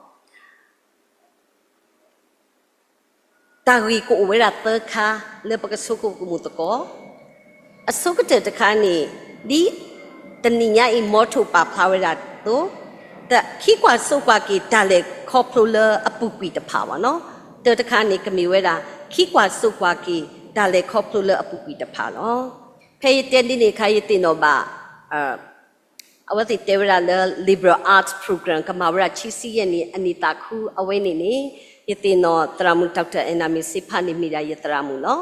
တၢ်ဂ့ၢ်ကအိၣ်ဝဲဒၣ်သၢခါ လၢပကဆိကမိၣ်သကိး, အဆိကတၢၢ်တခါန့ၣ် ဒ်တနံၤညါအံၤ မီထိၣ်ပာ်ဖျါဝဲဒၣ်အသိး, ခံကွၢ်စိကွၢ်က့ၤတၢ်လဲၤခီဖျိလၢအပူၤကွံာ်တဖၣ်ဘၣ်နီၤ. တၢတခါန့ၣ် ကမ့ၢ်ဝဲဒၣ် ခံကွၢ်စိကွၢ်က့ၤတၢ်လဲၤခီဖျိလၢအပူၤကွံာ်တဖၣ်လီၤ. ဖဲယတဲဒ်န့ၣ်အခါ ယသ့ၣ်နီၣ်ဘၣ် အဝဲသ့ၣ်တဲဝဲဒၣ်လၢ liberal arts program ကမၤဝဲဒၣ်ဆံဆံယဲၢ်နံၣ် အနံၣ်သးခု အဝဲန့ၣ်န့ၣ် ယသ့ၣ်နီၣ်သရၣ်မုၣ် Doctor Anna မ့ၢ်စ့ဖါန့ၣ် မ့ၢ်ဒၣ်ယသရၣ်မုၣ်လီၤ.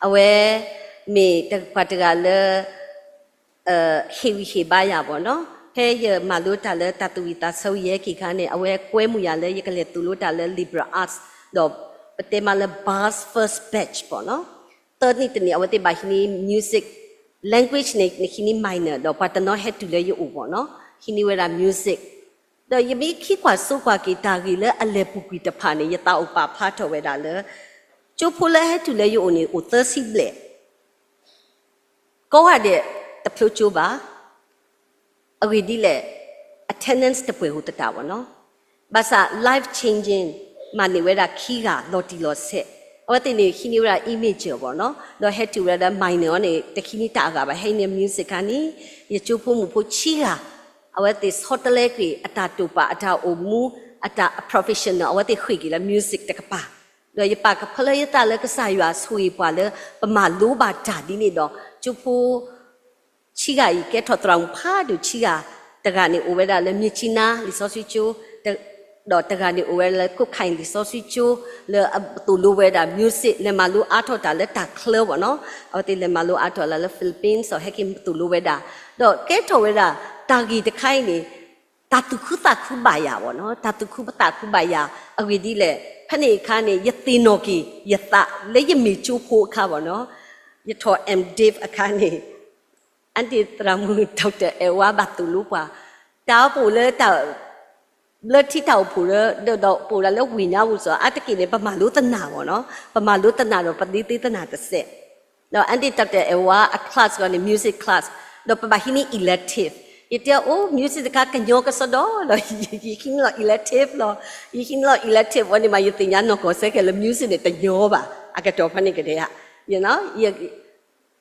အဝဲ မ့ၢ်ပှၤတဂၤလၢ ဟ့ၣ်ဂံၢ်ဟ့ၣ်ဘါယၤဘၣ်နီၤ. ဖဲယမၤလိတၢ်လၢတၢ်သူၣ်ဝံၣ်သးဆၢဝံၤယဲက့ၤခါန့ၣ် အဝဲကွဲမုာ်ယၤလၢယကလဲၤသိၣ်လိတၢ်လၢ liberal arts ဒီးပတဲမးလၢ bars first batch ဘၣ်နီၤ. သၢနံၣ်တနံၣ် အဝဲသ့ၣ်ဘၣ်ဟံးန့ၢ် music language န့ၣ် နဟံးန့ၢ် minor ဒီးပှၤတနီၤဟဲတုၤလၢယအိၣ်ဘၣ်နီၤ. ဟံးန့ၢ်ဝဲဒၣ် music ဒီးယမ့ၢ်ခံကွၢ်စိကွၢ်က့ၤ တၢ်ဂ့ၢ်လၢအလဲၤပူၤကွံာ်တဖၣ်န့ၣ် ယသးအိၣ်ပာ်ဖျါထီၣ်ဝဲဒၣ်လၢ ကၠိဖိလၢဟဲတုၤလၢယအိၣ်န့ၣ် အိၣ်သၢဆံဘျဲၣ် ကိးဂၤဒဲးတဖျိကၠိဘၣ်. အဂ့ၢ်ဒ်လဲၣ် attendance တပှဲၤအဃိသတးဘၣ်နီၤ. ဘၣ်ဆၣ် life changing မၤန့ၢ်ဝဲဒၣ်ခံဂၤလီၤတံၢ်လီၤဆဲး, အဝဲသ့ၣ်န့ၣ် ဟံးန့ၢ်ဝဲဒၣ် image ဘၣ်နီၤ, ဒီးဟဲတုၤဝဲဒၣ် minor အီၤန့ၣ် တဟံးန့ၢ်တၢ်အဂၤဘၣ်, ဟဲန့ၢ် music ခါန့ၣ် ယကၠိဖိမုၣ်ဖိဆံဂၤ အဝဲသ့ၣ်ဆီတလဲကွံာ် အတၢ်တိာ်ပာ် အတၢ်အိၣ်မူ အတၢ် professional အဝဲသ့ၣ်ဃ့ၢ်က့ၤလၢ music တကပၤ, ဒီးယပာ်ကဖၢလၢယသးလၢကစၢ်ယွၤဆိၣ်ဂ့ၤပှၤလၢ ပမၤလိဘၣ်တၢ်ဒ်န့ၣ်ဒီး ကၠိဖိ ဆံဂၤအံၤ ကဲထီၣ်သရၣ်မုၣ်ဖးဒိၣ်ဆံဂၤ, တဂၤန့ၣ်အိၣ်ဝဲဒၣ်လၢ မြစ်ကြီးနား လံာ်စီဆှံကၠိ, ဒီးတဂၤန့ၣ်အိၣ်ဝဲလၢ ကွတ်ခိုင် လံာ်စီဆှံကၠိ လၢအသိၣ်လိဝဲဒၣ် music လဲၤမၤလိအါထီၣ်တၢ်လၢတၢ်ချၢဘၣ်နီၤ, အဝဲသ့ၣ်လဲၤမၤလိအါထီၣ်လၢ Philippines ဒီးဟဲက့ၤသိၣ်လိဝဲဒၣ်, ဒီးကဲထီၣ်ဝဲဒၣ် တၢ်ဂ့ၢ်တခါအံၤန့ၣ် တၢ်သူၣ်ခုသးခုဘၣ်ယၤဘၣ်နီၤ, တၢ်သူၣ်ခုသးခုဘၣ်ယၤ, အဂ့ၢ်ဒ်လဲၣ်, ဖဲန့ၣ်အခါန့ၣ် ယသ့ၣ်နီၣ်က့ၤ ယသးလၢယမ့ၢ်ကၠိဖိအခါဘၣ်နီၤ, ယထီၣ် M.Div အခါန့ၣ် အါတက့ၢ်သရၣ်မုၣ် Doctor Edward ဘၣ်သိၣ်လိပှၤ, တၢ်အိၣ်ဖှိၣ်လၢ လၢထံတၢ်အိၣ်ဖှိၣ်လၢ ဒီး ဒီးပအိၣ်ဒၣ်လၢဝ့ၢ်ညါပူၤစ့ၢ် အါတက့ၢ်န့ၣ် ပမၤလိသနၢ်မ့ၢ်နီၤ, ပမၤလိသနၢ်ဒီးပဒ့သ့သနၢ်တစဲး, ဒီးအါတက့ၢ် Doctor Edward အ class ဂီၢ်န့ၣ် music class, ဒီးပဘၣ်ဟံးန့ၢ် elective, ယတဲအိၣ် music တခါကညီကစီဒီလီၤ, ယဟံးန့ၢ်လီၤ elective လီၤ, ယဟံးန့ၢ်လီၤ elective ဝဲန့ၣ်မး ယသ့ၣ်ညါနီၢ်ကီၢ်စဲကဲလၢ music န့ၣ်တညီဘၣ်, အကတီၢ်ဖဲန့ၣ်ကဒဲဧါ, ယ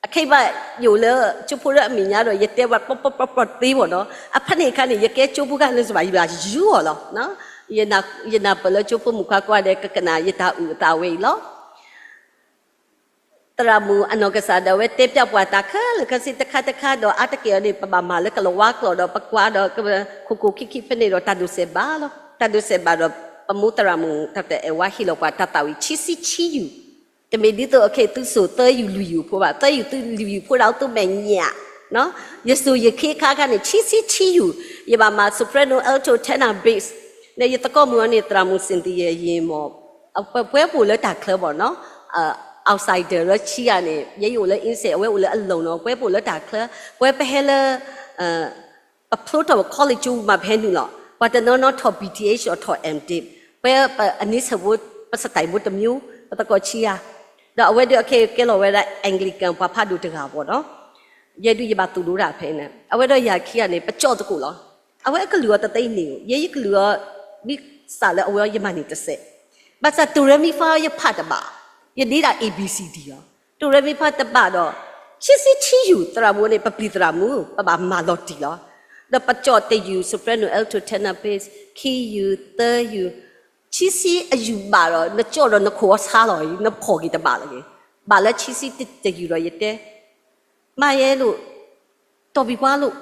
အခ့ဘၣ်ယိၣ်လၢ ကၠိဖိလၢအမဲာ်ညါဒီး ယတဲဝဲ ပျီပျီပျီပျီသ့မ့ၢ်နီၤ, အဖဲန့ၣ်အခါန့ၣ် ယကဲကၠိဖိခါန့ၣ်စ့ၢ်ဘၣ် ယဘၣ်ယူၤအီၤလီၤ, ယနၢ်ပၢၢ်လၢကၠိဖိမုၣ်ခွါကိးဂၤဒဲး ကကနၣ်ယတၢ်အုၣ်အသးဝဲအံၤလီၤ. သရၣ်မုၣ်အနီၢ်ကစၢ်ဒၣ်ဝဲတဲပျးပှၤတၢ်ခဲလၢာ်ခဲဆ့တခါတခါဒီး အါတက့ၢ်အီၤန့ၣ် ပဘၣ်မၤလၢကလၤဝါကျိာ်ဒီး ပကွၢ်ဒီး ခိၣ်ခိၣ်ခံခံဖဲန့ၣ်ဒီး တၢ်ဒိးစဲးဘၣ်လီၤ. တၢ်ဒိးစဲးဘၣ်ဒီး ပမိၢ်သရၣ်မုၣ် Doctor Edward ဟ့ၣ်လီၤပှၤတၢ်သးဝံၣ် ဆံဆံဆံယုၢ်, တမ့ၢ်ဒ်သိး အခဲအံၤ သုစိာ်သၢယုၢ်လွံၢ်ယုၢ်ဖိဘၣ်, သၢယုၢ်သုလွံၢ်ယုၢ်ဖိဒၣ်သုမဲာ်ညါ, ယစိာ်ယခ့အခါခါန့ၣ် ဆံဆံဆံယုၢ်, ယဘၣ်မၤ soprano, alto, tenor, bass, ဒီးယသကိးမုၣ်အီၤန့ၣ် သရၣ်မုၣ် Cynthia ယံၤမ့ၢ်, ပဝဲပအိၣ်လၢတၢ်ချၢဘၣ်နီၤ, outsider လၢဆံဂၤန့ၣ် ယဲယအိၣ်လၢ inside အဝဲအိၣ်လၢအလီၢ်နီၤ, ပဝဲပအိၣ်လၢတၢ်ချၢ, ပဝဲပဟဲလၢ ပဖျိထီၣ် college ကၠိမးပဟဲနုာ်လီၤ, ပှၤတနီၤနီၤထီၣ် B Th အီၤထီၣ် M.Div, ပဝဲပအနံၤဆၢၣ်ဖိ ပ style ဖိတမျိုး, ပသကိးဆံဂၤ, ဒီးအဝဲဒုးအခဲကဲလီၤဝဲဒၣ် Anglican ပှၤဖးဒိၣ်တဂၤဘၣ်နီၤ, ယဲဒုးယဘၣ်သိၣ်လိတၢ်ဖဲန့ၣ်, အဝဲဒီးယၤခံဂၤန့ၣ် ပကၠီၣ်သကိးလီၤ, အဝဲအကလုၢ်အီၤတသ့န့ၣ်, ယဲယကလုၢ်အီၤ မ့ၢ်စးလၢအဝဲအီၤယမၤန့ၢ်တစဲး, ဘၣ်ဆၣ် do re mi fa ယဖးတဘၣ်, ယဒ့ဒၣ် A B C D လီၤ, do re mi fa တဘၣ်ဒီး, ဆံဆံဆံယုၢ် သရၣ်မုၣ်န့ၣ် ပပျံၤသရၣ်မုၣ် ပဘၣ်မၤလီၤတံၢ်လီၤ, ဒီးပကၠီၣ်တယုၢ် soprano, alto, tenor, bass ခံယုၢ်သၢယုၢ်, ဆံဆံအယုၢ်ဘၣ်ဒီး နကၠီၣ်ဒီးနခိၣ်အီၤဆါလီၤ, နဖီၣ်က့ၤတဘၣ်လၢၤ, ဘၣ်လၢဆံဆံတယုၢ်ဒီးယတဲ မၤယဲလိာ်, တီၢ်ဘံၣ်ပှၤလိာ်,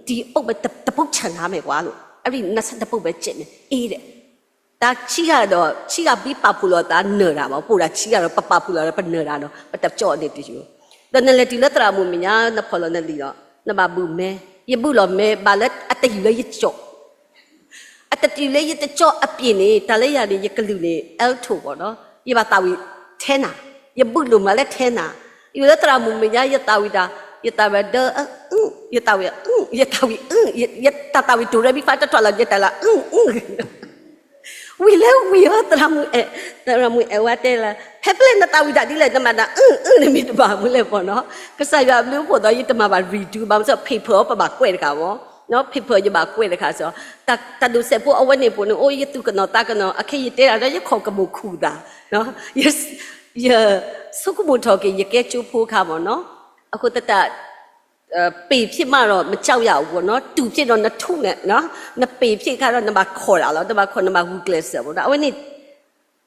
တံၤအိၣ်ဘဲတပိၢ်ဆၢၣ်နၤမ့ၢ်ပှၤလိာ်, အရံၣ်နဆၢတပိၢ်ဘဲကဲးမ့ၢ်အ့ဒီး, တၢ်ဆံဂၤဒီး ဆံဂၤဘံပာ်ဖှိၣ်လီၤသးနၢၤတၢ်ဘၣ်, ပအိၣ်ဒၣ်ဆံဂၤဒီး ပပာ်ဖှိၣ်လီၤဒီးပနၢၤတၢ်ဒီး ပတကၠီၣ်န့ၢ်တယုၢ်, ဒီးနလဲၤတုၤလၢသရၣ်မုၣ်မဲာ်ညါ နဖီၣ်လီၤနလံာ်ဒီး နဘၣ်ဘုၣ်မဲ, ယဘုၣ်လီၤမဲ ဘၣ်လၢအတယုၢ်လၢယကၠီၣ် အတတုၤလၢယတကၠီၣ်အပျ့ၤန့ၣ် တၢ်လၢယၤန့ၣ် ယကလုၢ်န့ၣ် alto ဘၣ်နီၤ, ယဘၣ်သးဝံၣ် tenor, ယဘုၣ်လိာ်မးလၢ tenor, ယအိၣ်လၢသရၣ်မုၣ်မဲာ်ညါ ယသးဝံၣ်တၢ်, ယသးဝံၣ်ဒီး, ယသးဝံၣ်, ယသးဝံၣ်, ယတၢ်သးဝံၣ် do re mi fa တထီၣ်လီၤ ယတၢ်လၢ ဝံၤလၢဝံၤအီၤ သရၣ်မုၣ်အဲၣ်, သရၣ်မုၣ်အဲၣ်ဝဲတဲလၢ ဖဲဖဲလဲၣ်နသးဝံၣ်တၢ်ဒ်လဲၣ် နမၤတၢ်အုၣ်အုၣ်န့ၣ်မ့ၢ်တဘၣ်မူလဲၣ်ပီၤနီၤ, ကစၢ်ယွၤအဘျုးအဖှိၣ်ဒီး ယတမၤဘၣ် redo ဘၣ်မ့ၢ်စ့ၢ် paper အီၤပဘၣ်ကွဲးတခါမ့ၢ်, paper ယဘၣ်ကွဲးတခါစ့ၢ်, တၢ်ဒိးစဲးဖိအဝဲန့ၣ်ပူၤန့ၣ် အိၣ်ယသူၣ်ကနီၤသးကနီၤ အခဲယတဲဒၣ်ဒီး ယခိၣ်ကမူၣ်ခူၣ်သး, ယဆိကမိၣ်ထီၣ်က့ၤ ယကဲကၠိဖိခါမ့ၢ်နီၤ, အဃိသတး ပေ့ဖြစ်မှတော့ မကြောက်ရဘူးပေါ့နော်, တူဖြစ်တော့ နထုနဲ့နော်, နပေ့ဖြစ်ခါတော့ နဘၣ်ခိးတၢ်လီၤ, နဘၣ်ခိး နဘၣ်ဂုာ်ကျဲးစၢးပေါ့နော်, အဝဲန့ၣ်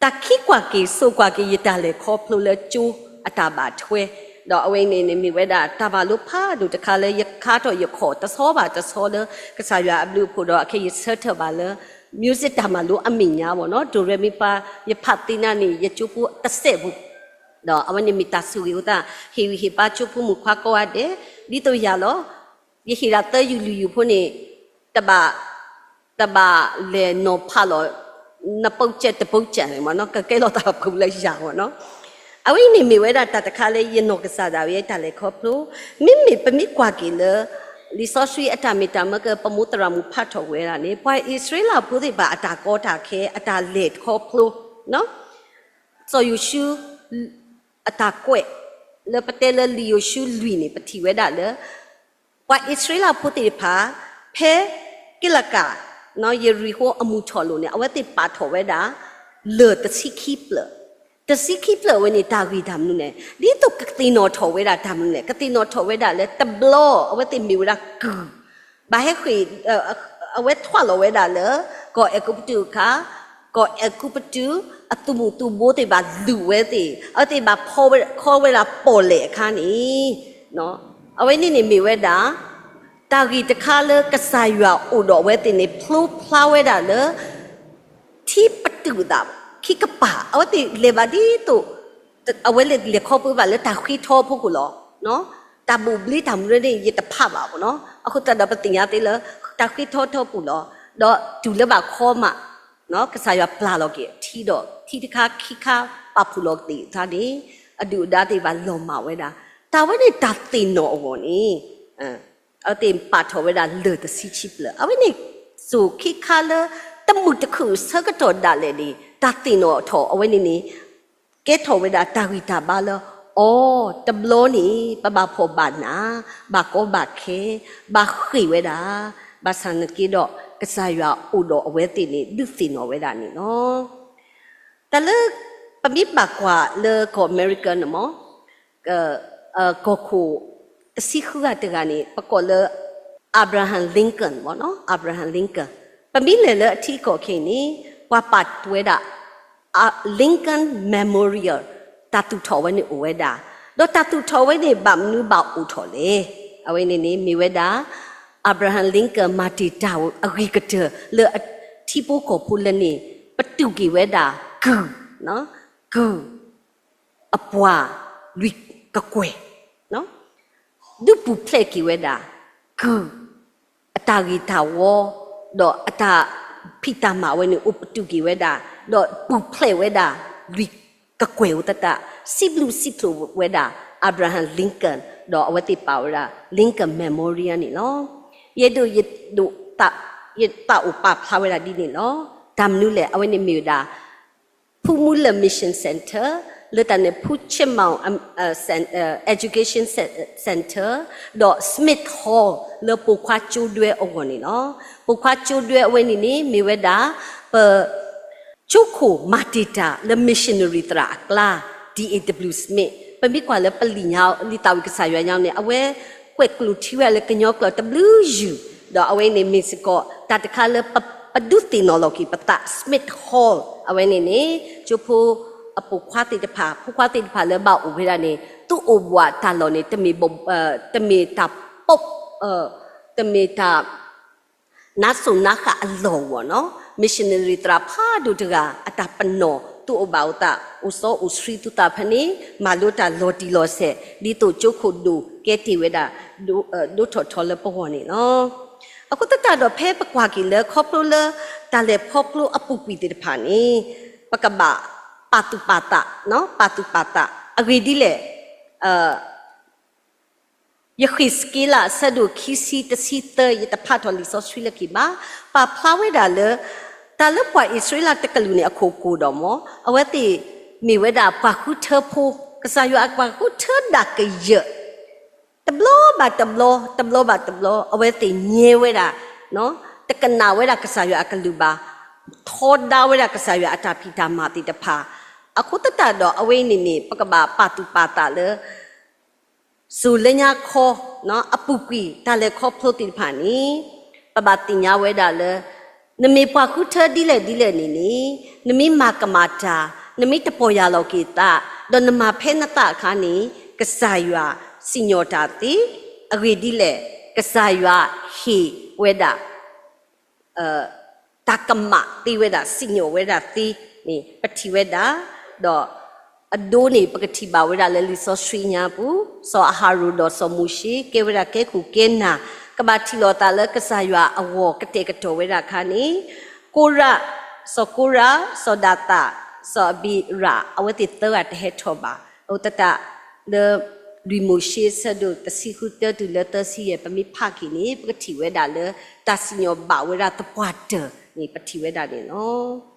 တၢ်ခံကွၢ်က့ၤစိာ်ကွၢ်က့ၤ ယတၢ်လဲၤခီဖျိလၢကၠိအတၢ်ဘၣ်ထွဲ, ဒီးအဝဲန့ၣ်န့ၣ် မ့ၢ်ဝဲဒၣ်တၢ်မၤလိဖးဒိၣ်တခါလၢယခါထီၣ်ယခီၣ်တဆီဘၣ်တဆီလၢ ကစၢ်ယွၤအဘျုးအဖှိၣ်ဒီး အခဲယဆၢထၢၣ်ဘၣ်လၢ music တၢ်မၤလိအမဲာ်ညါပေါ့နော်, ဒိၣ်ရဲမ့ၢ်ပှၤ ယဖးသ့နၤန့ၣ် ယကၠိဖိတစဲးဖိ ဒီးအဝဲန့ၣ်မ့ၢ်တၢ်ဆိၣ်ဂ့ၤအသး ဟ့ၣ်ဂံၢ်ဟ့ၣ်ဘါကၠိဖိမုၣ်ခွါကိးဂၤဒဲး, ဒ်သိးယၤလီၤ. ယဟ့ၣ်ဒၣ်သၢယုၢ်လွံၢ်ယုၢ်ဖိန့ၣ် တဘၣ်, တဘၣ်လဲၤနီၤဖးလီၤ နပိာ်ကၠဲၣ်တပိာ်ကၠဲၣ်န့ၣ်မ့ၢ်နီၤ, ကကဲလီၤသးဖုးလၢယၤမ့ၢ်နီၤ. အဝဲအံၤန့ၣ်မ့ၢ်ဝဲဒၣ်တၢ်တခါလၢယနီၢ်ကစၢ်ဒၣ်ဝဲတၢ်လဲၤခီဖျိ, မ့မ့ၢ်ပမ့ၢ်ကွၢ်က့ၤလၢ လံာ်စီဆှံအတၢ်မ့ၢ်တၢ်မၢကပမိၢ်သရၣ်မုၣ်ဖးထီၣ်ဝဲဒၣ်န့ၣ် ပှၤအံၣ်စရ့လးဖိသ့ၣ်တဖၣ်အတၢ်ကီတၢ်ခဲ အတၢ်လဲၤခီဖျိ စီၤယိၤၡူ အတၢ်ကွဲး လၢပတဲလၢလံာ်ယိၤၡူလွံၢ်န့ၣ် ပထံၣ်ဝဲဒၣ်လၢ ပှၤအံၣ်စရ့လးဖိသ့ၣ်တဖၣ် ဖဲက့လကၤ ယရံၣ်ဃိအမုၢ်ထီၣ်လိၤန့ၣ် အဝဲသ့ၣ်ပာ်ထီၣ်ဝဲဒၣ် လၢၢ်တဆံခံဖျၢၣ်, တဆံခံဖျၢၣ်ဝဲန့ၣ် တၢ်ဂ့ၢ်တၢ်မနုၤလဲၣ်, ဒ်သိးကသ့ၣ်နီၣ်ထီၣ်ဝဲဒၣ်တၢ်မနုၤလဲၣ်, ကသ့ၣ်နီၣ်ထီၣ်ဝဲဒၣ်လၢတဘျီ အဝဲသ့ၣ်မ့ၢ်ဝဲဒၣ်ကုၢ် ဘၣ်ဟဲဃ့ၢ် အဝဲထွဲလီၤဝဲဒၣ်လၢ ကီၢ်အဲၤကူပတူးအခါ, ကီၢ်အဲၤကူပတူး အသုးမုၢ်သုးဘိသ့ၣ်ဘၣ်လုၢ်ဝဲသ့ၣ်, အဝဲသ့ၣ်ဘၣ်ခီဝဲဒၣ်ပီၣ်လဲၣ်အခါန့ၣ်, အဝဲန့ၣ်န့ၣ်မ့ၢ်ဝဲဒၣ် တၢ်ဂ့ၢ်တခါလၢကစၢ်ယွၤအိၣ်ဒီးအဝဲသ့ၣ်န့ၣ် ဖျိဖျါဝဲဒၣ်လၢ ထံပတုာ်သး ခံကပၤ အဝဲသ့ၣ်လဲၤဘၣ်ဒ်သိး အဝဲလဲၤခီဖျိဘၣ်လၢတၢ်ဃ့ထီဖိခိၣ်လီၤ. တၢ်ဘိၣ်ဘျ့တၢ်မနုၤန့ၣ် ယတဖးဘၣ်ဘၣ်နီၤ, အဃိသတးဒီးပသ့ၣ်ညါသ့လၢ တၢ်ဃ့ထီထီပူၤလီၤ. ဒီးတုၤလၢဘၣ်ခီမး ကစၢ်ယွၤပျၢ်လီၤက့ၤထံဒီး ထံတခါခံခါပာ်ဖှိၣ်လီၤက့ၤသးန့ၣ် အဒုၣ်အဒါသ့ၣ်ဘၣ်လီၤမၢ်ဝဲဒၣ် တၢ်ဝဲန့ၣ်တၢ်သ့ၣ်နီၣ်အဂီၢ်န့ၣ် အဝဲသ့ၣ်ပာ်ထီၣ်ဝဲဒၣ်လၢၢ်တဆံခံဖျၢၣ်, အဝဲန့ၣ်စိၣ်ခ့ခါလၢ တမုာ်တခုၣ်ဆၢကတီၢ်ဒၣ်လဲာ်န့ၣ် တၢ်သ့ၣ်နီၣ်ထီၣ်အဝဲန့ၣ်န့ၣ် ကဲထီၣ်ဝဲဒၣ်တၢ်ဂံၢ်တၢ်ဘါလၢ အိ တဘျီန့ၣ် ပဘၣ်ဖှီၣ်ဘၣ်နး ဘၣ်ကီဘၣ်ခဲ ဘၣ်ဃ့ၢ်ဝဲဒၣ်, ဘၣ်ဆၣ်နာ်က့ဒီး ကစၢ်ယွၤအိၣ်ဒီးအဝဲသ့ၣ်န့ၣ် ဒုးသ့ၣ်နီၣ်ဝဲဒၣ်န့ၣ်လီၤ. တၢ်လၢ ပမ့ၢ်ဘၣ်ကွၢ်လၢကီၢ်အမဲရကၤန့ၣ်မ့ၢ် ကီၢ်ခိၣ်တဆံဃုဂၤတဂၤန့ၣ် ပကိးလၢ Abraham Lincoln မ့ၢ်နီၤ, Abraham Lincoln ပမ့ၢ်လဲၤလၢအထံအကီၢ်ခဲအံၤန့ၣ် ပှၤပာ်ဝဲဒၣ် Lincoln Memorial တၢ်သူၣ်ထီၣ်ဝဲန့ၣ်အိၣ်ဝဲဒၣ်, ဒီးတၢ်သူၣ်ထီၣ်ဝဲန့ၣ် ဘၣ်မနုၤဘၣ်အိၣ်ထီၣ်လဲၣ်. အဝဲန့ၣ်န့ၣ် မ့ၢ်ဝဲဒၣ် Abraham Lincoln မၤတ့ၢ်တၢ်အဂ့ၤကတၢၢ်လၢအထံဖိကီၢ်ဖိလၢန့ၣ် ပတူၢ်က့ၤဝဲဒၣ် ကုၢ် ကုၢ် အပှၤလွံၢ်ကကွဲၢ်, ဒုးပူၤဖျဲးက့ၤဝဲဒၣ် ကုၢ် အတၢ်ဂ့ၤတၢ်ဝီ ဒီးအတၢ်ဖံးတၢ်မၤဝဲန့ၣ် အိၣ်ပတူၢ်က့ၤဝဲဒၣ်, ဒီးပူၤဖျဲးဝဲဒၣ် လွံၢ်ကကွဲၢ်အိၣ်သတး, စံးဘျုးစံးဖှိၣ်ဝဲဒၣ် Abraham Lincoln ဒီးအဝဲသ့ၣ်ပာ်ဝဲဒၣ် Lincoln Memorial န့ၣ်လီၤ. ယဲဒိးယ ယသးအိၣ်ပာ်ဖျါဝဲဒၣ်ဒ်န့ၣ်လီၤ. တၢ်မနုၤလဲၣ်, အဝဲန့ၣ်မ့ၢ်ဝဲဒၣ် ဖုမူလၢၢ် Mission Center, လၢတၢ်န့ၣ် ဖု Chipmunk Education Center, ဒီး Smith Hall လၢပိာ်ခွါကၠိဒွဲအဂီၢ်န့ၣ်လီၤ. ပိာ်ခွါကၠိဒွဲအဝဲန့ၣ်န့ၣ် မ့ၢ်ဝဲဒၣ် ပ ကၠိခိၣ်မၤတ့ၢ်တၢ်လၢ missionary သရၣ်အကျါ D A W Smith ပမ့ၢ်ကွၢ်လၢပလံာ်ညါ လံာ်သးဝံၣ်ကစၢ်ယွၤညါန့ၣ် အဝဲကွဲးကျိာ်ထံဝဲဒၣ်လၢကညီကျိာ်တဘျုးယုၢ်, ဒီးအဝဲန့ၣ်မ့ၢ်စ့ၢ်ကီး တၢ်တခါလၢပ ပဒုးသ့ၣ်နီၣ်လီၤက့ၤပသး Smith Hall အဝဲန့ၣ်န့ၣ် ကၠိဖိအပိာ်ခွါသ့ၣ်တဖၣ် ဖိခွါသ့ၣ်တဖၣ်လၢဘၣ်အိၣ်ဝဲဒၣ်န့ၣ် သုအိၣ်ဘှီၣ်တၢ်လီၢ်န့ၣ် တမ့ၢ်တၢ်ပိာ် တမ့ၢ်တၢ် နါစိၤနါဃၣ်အလီၢ်အဂီၢ်နီၤ, missionary သရၣ်ဖးဒိၣ်တဂၤ အတၢ်ပနီၣ် သုအိၣ်ဘၣ်အိၣ်သး အိၣ်စီအိၣ်ဆှံသုသးဖဲန့ၣ် မၤလိတၢ်လီၤတံၢ်လီၤဆဲး ဒ်သိးကၠိခိၣ်ဒိၣ်ကဲတ့ၢ်ဝဲဒၣ် ဒိ ဒိထီၣ်ထီလၢပဂီၢ်န့ၣ်လီၤ. အဃိသတးဒီး ဖဲပကွၢ်က့ၤလၢခီဖျိလၢ တၢ်လဲၤခီဖျိအပူၤကွံာ်သ့ၣ်တဖၣ်န့ၣ် ပကဘၣ်ပာ်သူၣ်ပာ်သး, ပာ်သူၣ်ပာ်သး အဂ့ၢ်ဒ်လဲၣ် ယဃ့းစက့လး အဆၢဒိၣ်ခံဆံ တဆံသၢ ယတဖးထီၣ်လံာ်စီဆှံလၢခံဘၣ်, ပာ်ဖျါဝဲဒၣ်လၢ တၢ်လၢပှၤအံၣ်စရ့လးတကလုာ်န့ၣ်အခိၣ်ကိၢ်ဒီးမ့ၢ် အဝဲသ့ၣ်မ့ၢ်ဝဲဒၣ်ပှၤဃုထၢဖိ, ကစၢ်ယွၤအပှၤဃုထၢဒၣ်ကယၢၢ် တဘျီဘၣ်တဘျီ, တဘျီဘၣ်တဘျီ အဝဲသ့ၣ်ညဲဝဲဒၣ် တကနၣ်ဝဲဒၣ်ကစၢ်ယွၤအကလုၢ်ဘၣ်, ထီဒါဝဲဒၣ်ကစၢ်ယွၤအတၢ်ဖံးတၢ်မၤသ့ၣ်တဖၣ်, အဃိသတးဒီးအဝဲအံၤန့ၣ်န့ၣ် ပကဘၣ်ပာ်သူၣ်ပာ်သးလၢ စိၤလၢညါခီ အပူၤကွံာ်တၢ်လဲၤခီဖျိသ့ၣ်တဖၣ်န့ၣ် ပဘၣ်သ့ၣ်ညါဝဲဒၣ်လၢ နမ့ၢ်ပှၤဃုထၢဒ်လဲၣ်ဒ်လဲၣ်န့ၣ်န့ၣ် နမ့ၢ်မၤကမၣ်တၢ်, နမ့ၢ်တပီၢ်ယၢ်လီၤက့ၤသး, ဒီးနမၤဖဲနသးအခါန့ၣ် ကစၢ်ယွၤစံၣ်ညီၣ်တၢ်သ့, အဂ့ၢ်ဒ်လဲၣ် ကစၢ်ယွၤဟ့ၣ်ဝဲဒၣ် တၢ်ကမၣ်သ့ဝဲဒၣ် စံၣ်ညီၣ်ဝဲဒၣ်သ့န့ၣ် ပထံၣ်ဝဲဒၣ်, ဒီးအဒိန့ၣ် ပကထံၣ်ဘၣ်ဝဲဒၣ်လၢလံာ်စီဆှံညါပူၤ, စီၤအၤဟရိၣ်ဒီးစီၤမိၤၡ့ ကဲဝဲဒၣ်ကဲခိၣ်ကဲနၢ်, ကဘၣ်ထံၣ်လိာ်သးလၢကစၢ်ယွၤအဂီၢ်ကတဲာ်ကတီၤဝဲဒၣ်အခါန့ၣ်, ကိရး, စီၤကိရး, စီၤဒၤသၣ်, စီၤအဘံရၣ် အဝဲသ့ၣ်သၢဂၤတဟဲထီၣ်ဘၣ်. အဃိသတးလၢ လွံၢ်မိၤၡ့ အဆၢဒိၣ်တဆံဃု တၢတုၤလၢသၢဆံယဲၢ် ပမ့ၢ်ဖးက့ၤန့ၣ် ပကထံၣ်ဝဲဒၣ်လၢ တၢ်စံၣ်ညီၣ်ဘၣ်ဝဲဒၣ်သပှၢ်တၢၢ်န့ၣ် ပထံၣ်ဝဲဒၣ်န့ၣ်လီၤ.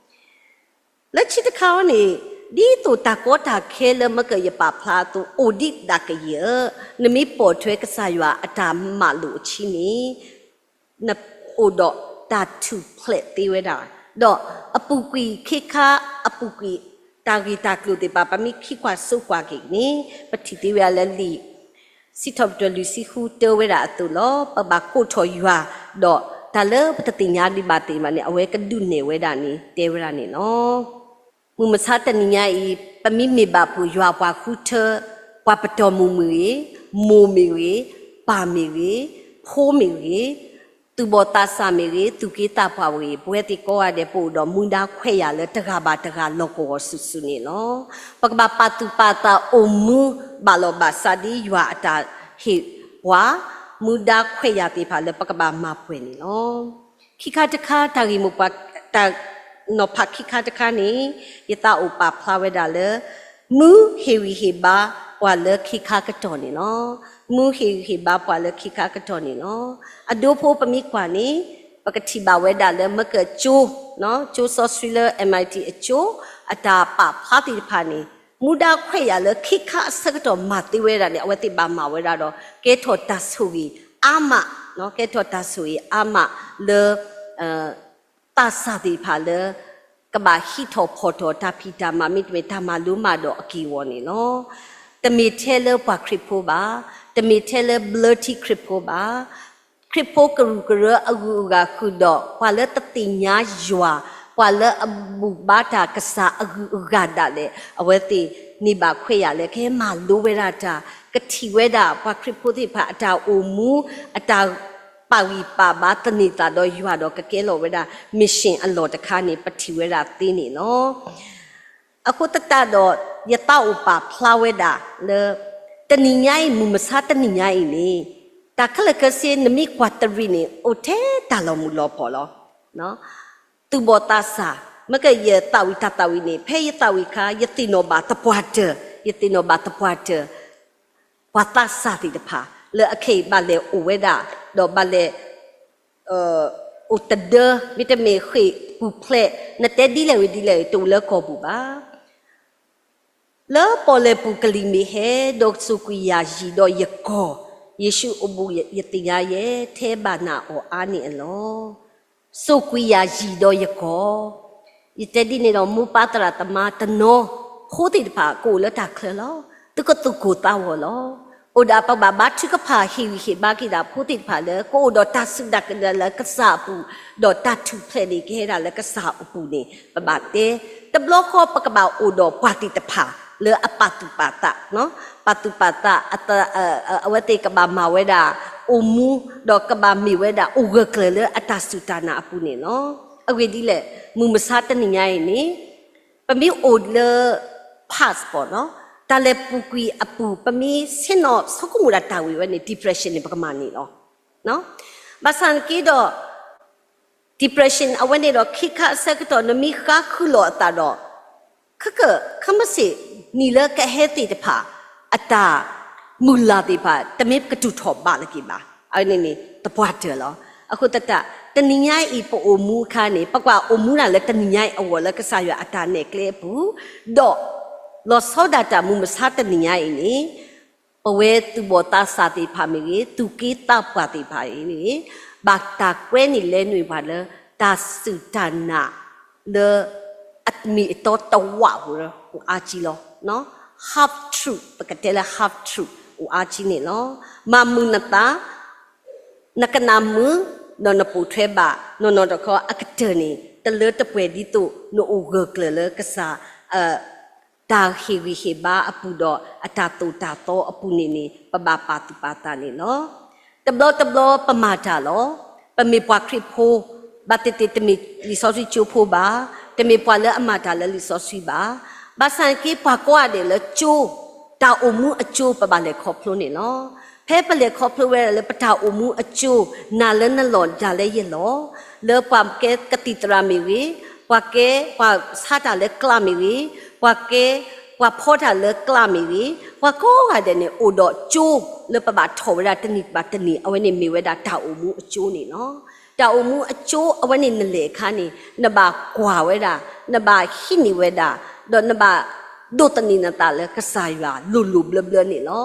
လၢခံတခါအံၤန့ၣ် ဒ်သိးတၢ်ကီတၢ်ခဲလၢမၢကၢၢ်ယပာ်ဖျါအသိး အိၣ်ဒံးဒၣ်ကယၢၢ်, နမ့ၢ်ပိာ်ထွဲကစၢ်ယွၤအတၢ်မၤလိာ်အဆံန့ၣ် နအိၣ်ဒီးတၢ်ထူၣ်ဖျဲးသ့ဝဲဒၣ်, ဒီးအပူၤကွံာ်ခ့ခါ အပူၤကွံာ်တၢ်ဂ့ၢ်တၢ်ကျိၤသ့ၣ်တဖၣ် ပမ့ၢ်ခံကွၢ်စိကွၢ်က့ၤန့ၣ် ပထံၣ်သ့ဝဲဒၣ်လၢလံာ် စံးထီၣ်ပတြၢၤလွံၢ်ဆံဃု တဲဝဲဒၣ်အသိးလီၤ. ပဘၣ်ကိးထီၣ်ယွၤ, ဒီးတၢ်လၢပတသ့ၣ်ညါဒံးဘၣ်သ့ၣ်တဖၣ်န့ၣ် အဝဲကဒုးနဲၣ်ဝဲဒၣ်န့ၣ် တဲဝဲဒၣ်န့ၣ်လီၤ. မုၢ်မဆါတနံၤညါအံၤ ပမ့မ့ၢ်ဘၣ်ပိာ်ယွၤပှၤဃုထၢ, ပှၤပတီၢ်မုၢ်မ့ၢ်ဂ့ၤ, မိၢ်မ့ၢ်ဂ့ၤ, ပၢ်မ့ၢ်ဂ့ၤ, ဖိမ့ၢ်ဂ့ၤ, သူၣ်ဘီၣ်သးစၢ်မ့ၢ်ဂ့ၤ, သူၣ်က့သးပှၢ်မ့ၢ်ဂ့ၤ, ပဝဲသ့ၣ်ကိးဂၤဒဲး ပအိၣ်ဒီးမူဒါခွဲးယာ်လၢတဂၤဘၣ်တဂၤလီၢ်ကဝီၤစုာ်စုာ်န့ၣ်လီၤ. ပကဘၣ်ပာ်သူၣ်ပာ်သးအိၣ်မူဘၣ်လီၤဘၣ်စးဒ်ယွၤအတၢ်ဟ့ၣ်ပှၤ မူဒါခွဲးယာ်သ့ၣ်တဖၣ်လၢပကဘၣ်မၤပှဲၤန့ၣ်လီၤ. ခံခါတခါ တၢ်ဂ့ၢ်မိၢ်ပှၢ် တၢ်နီၤဖးခံခါတခါန့ၣ် ယသးအိၣ်ပာ်ဖျါဝဲဒၣ်လၢ မူဟ့ၣ်ဂံၢ်ဟ့ၣ်ဘါ ပှၤလၢခံခါကတီၢ်န့ၣ်လီၤ. မူဟ့ၣ်ဂံၢ်ဟ့ၣ်ဘါပှၤလၢခံခါကတီၢ်န့ၣ်လီၤ. အဒိဖိပမ့ၢ်ကွၢ်န့ၣ် ပကထံၣ်ဘၣ်ဝဲဒၣ်လၢမ့ၢ်ကၠိ, ကၠိစီဆှံလၢ M I T အကၠိ အတၢ်ပာ်ဖျါသ့ၣ်တဖၣ်န့ၣ် မူဒါခွဲးယာ်လၢခံခါအဆၢကတီၢ်မၤသ့ဝဲဒၣ်န့ၣ် အဝဲသ့ၣ်ဘၣ်မၤဝဲဒၣ်ဒီး ကဲထီၣ်တၢ်ဆိၣ်ဂ့ၤအါမး, ကဲထီၣ်တၢ်ဆိၣ်ဂ့ၤအါမးလၢ သးစၢ်သ့ၣ်တဖၣ်လၢ ကဘၣ်ဟံးထီၣ်ဖီၣ်ထီၣ်တၢ်ဖံးတၢ်မၤ မ့တမ့ၢ်တၢ်မၤလိမၤဒိးအက့ၢ်အဂီၤန့ၣ်လီၤ. တမ့ၢ်ထဲလၢပှၤခရံာ်ဖိဘၣ်, တမ့ၢ်ထဲလၢဘျၢထံခရံာ်ဖိဘၣ်, ခရံာ်ဖိကရူၢ်ကရၢအဂုၤအဂၤဃုာ်ဒီး ပှၤလၢတသ့ၣ်ညါယွၤ, ပှၤလၢအဘူၣ်ဘါတၢ်ကစၢ်အဂုၤအဂၤဒၣ်လဲာ် အဝဲသ့ၣ်န့ၢ်ဘၣ်ခွဲးယာ်လၢကဟဲမၤလိဝဲဒၣ်တၢ်, ကထံၣ်ဝဲဒၣ်ပှၤခရံာ်ဖိသ့ၣ်တဖၣ်အတၢ်အိၣ်မူ, အတၢ် ပာ်ဂံၢ်ပာ်ဘါသန့ၤသးဒီးယွၤဒီးကကဲလီၤဝဲဒၣ် mission အလီၢ်တခါန့ၣ် ပထံၣ်ဝဲဒၣ်သ့န့ၣ်လီၤ. အဃိသတးဒီး ယသးအိၣ်ပာ်ဖျါဝဲဒၣ်လၢ တနံၤညါအံၤ မုၢ်မဆါတနံၤညါအံၤန့ၣ် တၢ်ခဲလၢာ်ခဲဆ့ နမ့ၢ်ကွၢ်တရံးန့ၣ် အိၣ်ထဲတၢ်လီၤမုၢ်လီၤဖီၣ်လီၤ. သူၣ်ဘီၣ်သးစၢ်, မ့ၢ်ကယသးဝံၣ်တၢ်သးဝံၣ်န့ၣ် ဖဲယသးဝံၣ်အခါ ယသ့ၣ်နီၣ်ဘၣ်သပှၢ်တၢၢ်, ယသ့ၣ်နီၣ်ဘၣ်သပှၢ်တၢၢ် ပှၤသးစၢ်သ့ၣ်တဖၣ် လၢအခဲအံၤဘၣ်လဲၤအိၣ်ဝဲဒၣ်, ဒီးဘၣ်လဲၤ အိၣ်တဒၢ မ့တမ့ၢ်ဃ့ၢ်ပူၤဖျဲး နတဲဒ်လဲၣ်ဂ့ၤဒ်လဲၣ်ဂ့ၤ တအိၣ်လၢကီၢ်ပူၤဘၣ်. လၢပီၣ်လဲၣ်ပူၤကလံၤမ့ၢ်ဟဲ ဒီးစူးကွံာ်ယၤယံာ်ဒီးယကီၢ်, ယ့ၣ်ၡူးအိၣ်ဘူးယသ့ၣ်ညါယဲ ထဲဘၣ်နၤအီၤအါန့ၣ်အလီၢ်. စူးကွံာ်ယၤယံာ်ဒီးယကီၢ်, ယတဲဒ်န့ၣ်ဒီး မိၢ်ပၢ်သရၣ်သမါတနီၤ ဖိသ့ၣ်တဖၣ်ကအိၣ်လၢတၢ်ချၢလီၤ. သုကသူၣ်ကိၢ်သးဂီၤလီၤ. အိၣ်ဒၣ်ပဘၣ်ဘါထုကဖၣ်ဟ့ၣ်ဂံၢ်ဟ့ၣ်ဘါက့ၤဒၣ်ဖိသ့ၣ်တဖၣ်လၢ ကအိၣ်ဒီးတၢ်စူၢ်တၢ်နာ်လၢကစၢ်အပူၤ, ဒီးတၢ်ထူၣ်ဖျဲးန့ၣ်ကဟဲဒၣ်လၢကစၢ်အပူၤန့ၣ် ပဘၣ်တဲ, တဘျီဃီပကဘၣ်အိၣ်ဒီးပှၤသ့ၣ်တဖၣ်လၢအပာ်သူၣ်ပာ်သး, ပာ်သူၣ်ပာ်သး အဝဲသ့ၣ်ကဘၣ်မၤဝဲဒၣ် အိၣ်မူ, ဒီးကဘၣ်မ့ၢ်ဝဲဒၣ်အိၣ်ဂၢၢ်ကျၢၤလၢအတၢ်စူၢ်တၢ်နာ်အပူၤန့ၣ်လီၤ. အဂ့ၢ်ဒ်လဲၣ်, မုၢ်မဆါတနံၤညါအံၤန့ၣ် ပမ့ၢ်အိၣ်လၢ past ပီၣ်, တၢ်လဲၤပူၤကွံာ်အပူၤ ပမ့ၢ်ဆ့ၣ်နီၤဆိကမိၣ်ဒၣ်တၢ်ဝံၤဝဲန့ၣ် depression န့ၣ် ပကမၤန့ၢ်လီၤ. ဘၣ်ဆၣ်နက့ဒီး depression အဝဲန့ၣ်ဒီး ခံခါအဆၢကတီၢ် နမ့ၢ်ဃါဃုာ်လီၤအသးဒီး ခဲကၢၣ် ခဲမုၢ်ဆ့ၣ် နံၤလၢကဟဲသ့ၣ်တဖၣ် အတၢ်မုၢ်လၢ်သ့ၣ်တဖၣ် တမ့ၢ်ပကတူၢ်ထီၣ်ဘၣ်လၢၤက့ၤဘၣ်. အဝဲန့ၣ်န့ၣ် သပှၢ်တၢၢ်လီၤ. အဃိသတး တနံၤညါအံၤ ပအိၣ်မူအခါန့ၣ် ပကွၢ်အိၣ်မူဒၣ်လၢတနံၤညါအံၤအဂီၢ်လၢကစၢ်ယွၤအတၢ်နဲၣ်ကျဲအပူၤ, ဒီးလီၤဆီဒၣ်တၢ်မုၢ်မဆါတနံၤညါအံၤန့ၣ် ပဝဲသူၣ်ဘီၣ်သးစၢ်သ့ၣ်တဖၣ်မ့ၢ်ဂ့ၤ, သူၣ်က့သးပှၢ်သ့ၣ်တဖၣ်အံၤန့ၣ် ဘၣ်တၢ်ကွဲန့ၢ်လဲၤနုာ်ပှၤလၢ တၢ်စူၢ်တၢ်နာ်လၢ အမ့ၢ်အတီတဝးပူၤလၢ အိၣ်အါကံလီၤ. Half truth ပကတဲလၢ half truth အိၣ်အါကံန့ၣ်လီၤ. မၤမုာ်နသး, နကနၣ်မုာ်, ဒီးနပိာ်ထွဲဘၣ် နီၢ်နီၢ်တခီအကတၢၢ်န့ၣ် တလၢတပှဲၤဒ်သိး နအိၣ်ဂၢၢ်ကျၢၤလၢကစၢ် တၢ်ဟ့ၣ်ဂံၢ်ဟ့ၣ်ဘါအပူၤဒီး အတၢ်သိၣ်တၢ်သီအပူၤန့ၣ်န့ၣ် ပဘၣ်ပာ်သူၣ်ပာ်သးန့ၣ်လီၤ. တဘျီတဘျီပမၤတၢ်လီၤ. ပမ့ၢ်ပှၤခရံာ်ဖိ, ဘၣ်သ့ၣ်သ့ၣ်တမ့ၢ်လံာ်စီဆှံကၠိဖိဘၣ်, တမ့ၢ်ပှၤလၢအမၤတၢ်လၢလံာ်စီဆှံဘၣ်. ဘၣ်ဆၣ်က့ ပှၤကိးဂၤဒဲးလၢကၠိ, တၢ်အိၣ်မူအကၠိ ပဘၣ်လဲၤခီဖျိန့ၣ်လီၤ. ဖဲပလဲၤခီဖျိဝဲဒၣ်လၢပတၢ်အိၣ်မူအကၠိ, နၤလၢနလီၢ်ယၤလၢယလီၢ်, လၢပှၤကဲကသံၣ်သရၣ်မ့ၢ်ဂ့ၤ, ပှၤကဲပှၤဆါတၢ်လၢကျးမ့ၢ်ဂ့ၤ, ပှၤကဲပှၤဖီတၢ်လၢကျးမ့ၢ်ဂ့ၤ, ပှၤကိးဂၤဒဲးန့ၣ် အိၣ်ဒီးကၠိလၢပဘၣ်ထီၣ်ဝဲဒၣ်တနံၣ်ဘၣ်တနံၣ်, အဝဲန့ၣ်မ့ၢ်ဝဲဒၣ်တၢ်အိၣ်မူအကၠိန့ၣ်လီၤ. တၢ်အိၣ်မူအကၠိအဝဲန့ၣ်နလဲၤအခါန့ၣ် နဘၣ်ကွၢ်ဝဲဒၣ်, နဘၣ်ဟံးန့ၢ်ဝဲဒၣ်, ဒီးနဘၣ်ဒိးသန့ၤနသးလၢကစၢ်ယွၤလိၤလိၤဘျၢဘျၢန့ၣ်လီၤ.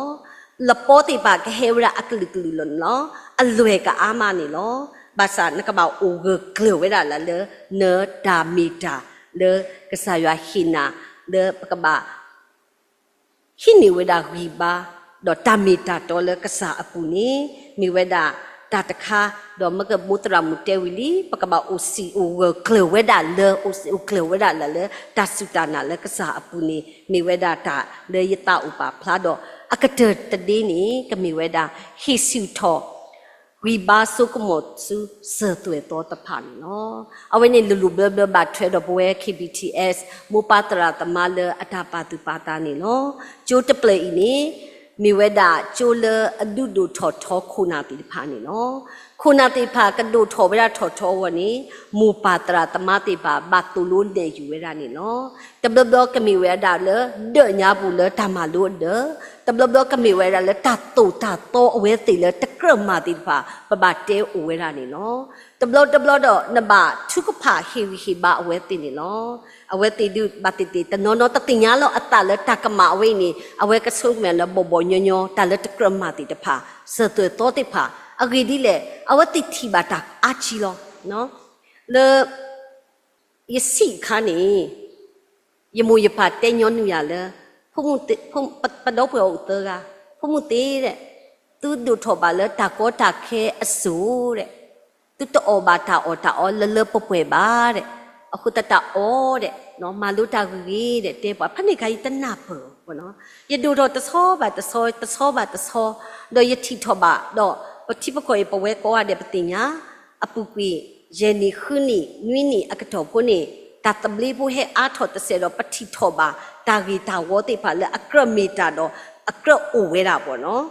လပီသ့ၣ်တဖၣ်ကဟဲဝဲဒၣ်အကလုာ်ကလုာ်လီၤန့ၣ်လီၤ. အလွဲၢ်ကအါမးန့ၣ်လီၤ. ဘၣ်ဆၣ်နကဘၣ်အိၣ်ဂၢၢ်ကျၢၤဝဲဒၣ်လၢ လၢတၢ်မ့ၢ်တၢ်လၢကစၢ်ယွၤဟ့ၣ်နၤ လၢပကဘၣ် ဟံးန့ၢ်ဝဲဒၣ်ဂံၢ်ဘါ, ဒီးတၢ်မ့ၢ်တၢ်တီလၢကစၢ်အပူၤန့ၣ် မ့ၢ်ဝဲဒၣ်တၢ်တခါ, ဒီးမ့ၢ်ကမိၢ်သရၣ်မုၣ်တဲဝံၤလံ ပကဘၣ်အိၣ်စံၣ်အိၣ်ဂၢၢ်ကျၢၤဝဲဒၣ်လၢ အိၣ်စံၣ်အိၣ်ကျၢၤဝဲဒၣ်လၢ လၢတၢ်စူၢ်တၢ်နာ်လၢကစၢ်အပူၤန့ၣ် မ့ၢ်ဝဲဒၣ်တၢ်လၢယသးအိၣ်ပာ်ဖျါဒီး အကတၢၢ်တဒ့န့ၣ် ကမ့ၢ်ဝဲဒၣ် ဟ့ၣ်ဆူၣ်ထီၣ် ဂံၢ်ဘါစိကမီၤဆူစၢၤသွဲၣ်သီတဖၣ်န့ၣ်လီၤ. အဝဲန့ၣ်လိၤလိၤဘျၢဘျၢဘၣ်ထွဲဒီးပဝဲ K B T S မိၢ်ပၢ်သရၣ်သမါလၢအတၢ်ပာ်သူၣ်ပာ်သးန့ၣ်လီၤ. ကၠိတဖျၢၣ်အံၤန့ၣ် မ့ၢ်ဝဲဒၣ်ကၠိလၢအဒုးဒိၣ်ထီၣ်ထီခိၣ်နၢ်သ့ၣ်တဖၣ်န့ၣ်လီၤ. ခိၣ်နၢ်သ့ၣ်တဖၣ်ကဒိၣ်ထီၣ်ဝဲဒၣ်ထီၣ်ထီအဂီၢ်န့ၣ်, မိၢ်ပၢ်သရၣ်သမါသ့ၣ်တဖၣ် ဘၣ်သိၣ်လိနဲၣ်ယုာ်ဝဲဒၣ်န့ၣ်လီၤ. တဘျီဘျီကမ့ၢ်ဝဲဒၣ်လၢ ဒၢၣ်ညါပူၤလၢတၢ်မၤလိအဒၢး, တဘျီဘျီကမ့ၢ်ဝဲဒၣ်လၢ တၢ်သိၣ်တၢ်သီအဝဲသ့ၣ်လၢတကြၢးမၤသ့ၣ်တဖၣ် ပဘၣ်တဲအိၣ်ဝဲဒၣ်န့ၣ်လီၤ. တဘျီတဘျီဒီး နဘၣ်ထုကဖၣ်ဟ့ၣ်ဂံၢ်ဟ့ၣ်ဘါအဝဲသ့ၣ်န့ၣ်လီၤ. အဝဲသ့ၣ်ဒုးဘၣ်သ့ၣ်သ့ၣ် တနီၤနီၤတသ့ၣ်ညါလီၤအသးလၢတၢ်ကမၣ်အဝဲအံၤန့ၣ် အဝဲကဆိကမိၣ်လၢ ဘီၣ်ဘီၣ်ညီညီ တၢ်လၢတကြၢးမၤသ့ၣ်တဖၣ် စၢၤသွဲၣ်သီသ့ၣ်တဖၣ်. အဂ့ၢ်ဒ်လဲၣ်, အဝဲသ့ၣ်ထံၣ်ဘၣ်တၢ်အါကံလီၤ. လၢ ယဆံးအခါန့ၣ် ယမိၢ်ယပၢ်တဲညီနုၢ်ယၤလၢ ဖိမုၣ်သ့ၣ်, ပဒီပုၢ်ဝဲၢ်အိၣ်သၢဂၤ, ဖိမုၣ်သ့ၣ်, သုဒိၣ်ထီၣ်ဘၣ်လၢတၢ်ကီတၢ်ခဲအစိၤဒီး, သုတအီၣ်ဘၣ်တၢ်အီၣ်တၢ်အီလၢလၢပှဲၤပှဲၤဘၣ်ဒီး, အဃိသတးအီၤဒီး မၤလိတၢ်ဂ့ၤဂ့ၤဒီး တဲပှၤဖဲန့ၣ်အခါ ယတနၢ်ပၢၢ်ဘၣ်နီၤ. ယဒိၣ်ထီၣ်တဆီဘၣ်တဆီ, တဆီဘၣ်တဆီ, ဒီးယထံၣ်ထီၣ်ဘၣ်ဒီး ပထံပကီၢ်အံၤ ပဝဲကိးဂၤဒဲးပသ့ၣ်ညါ အပူၤကွံာ် ယဲၢ်နံၣ်ဃုနံၣ်နွံနံၣ်အကတီၢ်ဖိန့ၣ် တၢ်သဘျ့ဖိဟဲအါထီၣ်တစဲးဒီး ပထံၣ်ထီၣ်ဘၣ် တၢ်ဂ့ၤတၢ်ဝီသ့ၣ်တဖၣ်လၢအကြၢးမ့ၢ်တၢ်ဒီး အကြၢးအိၣ်ဝဲဒၣ်ဘၣ်နီၤ.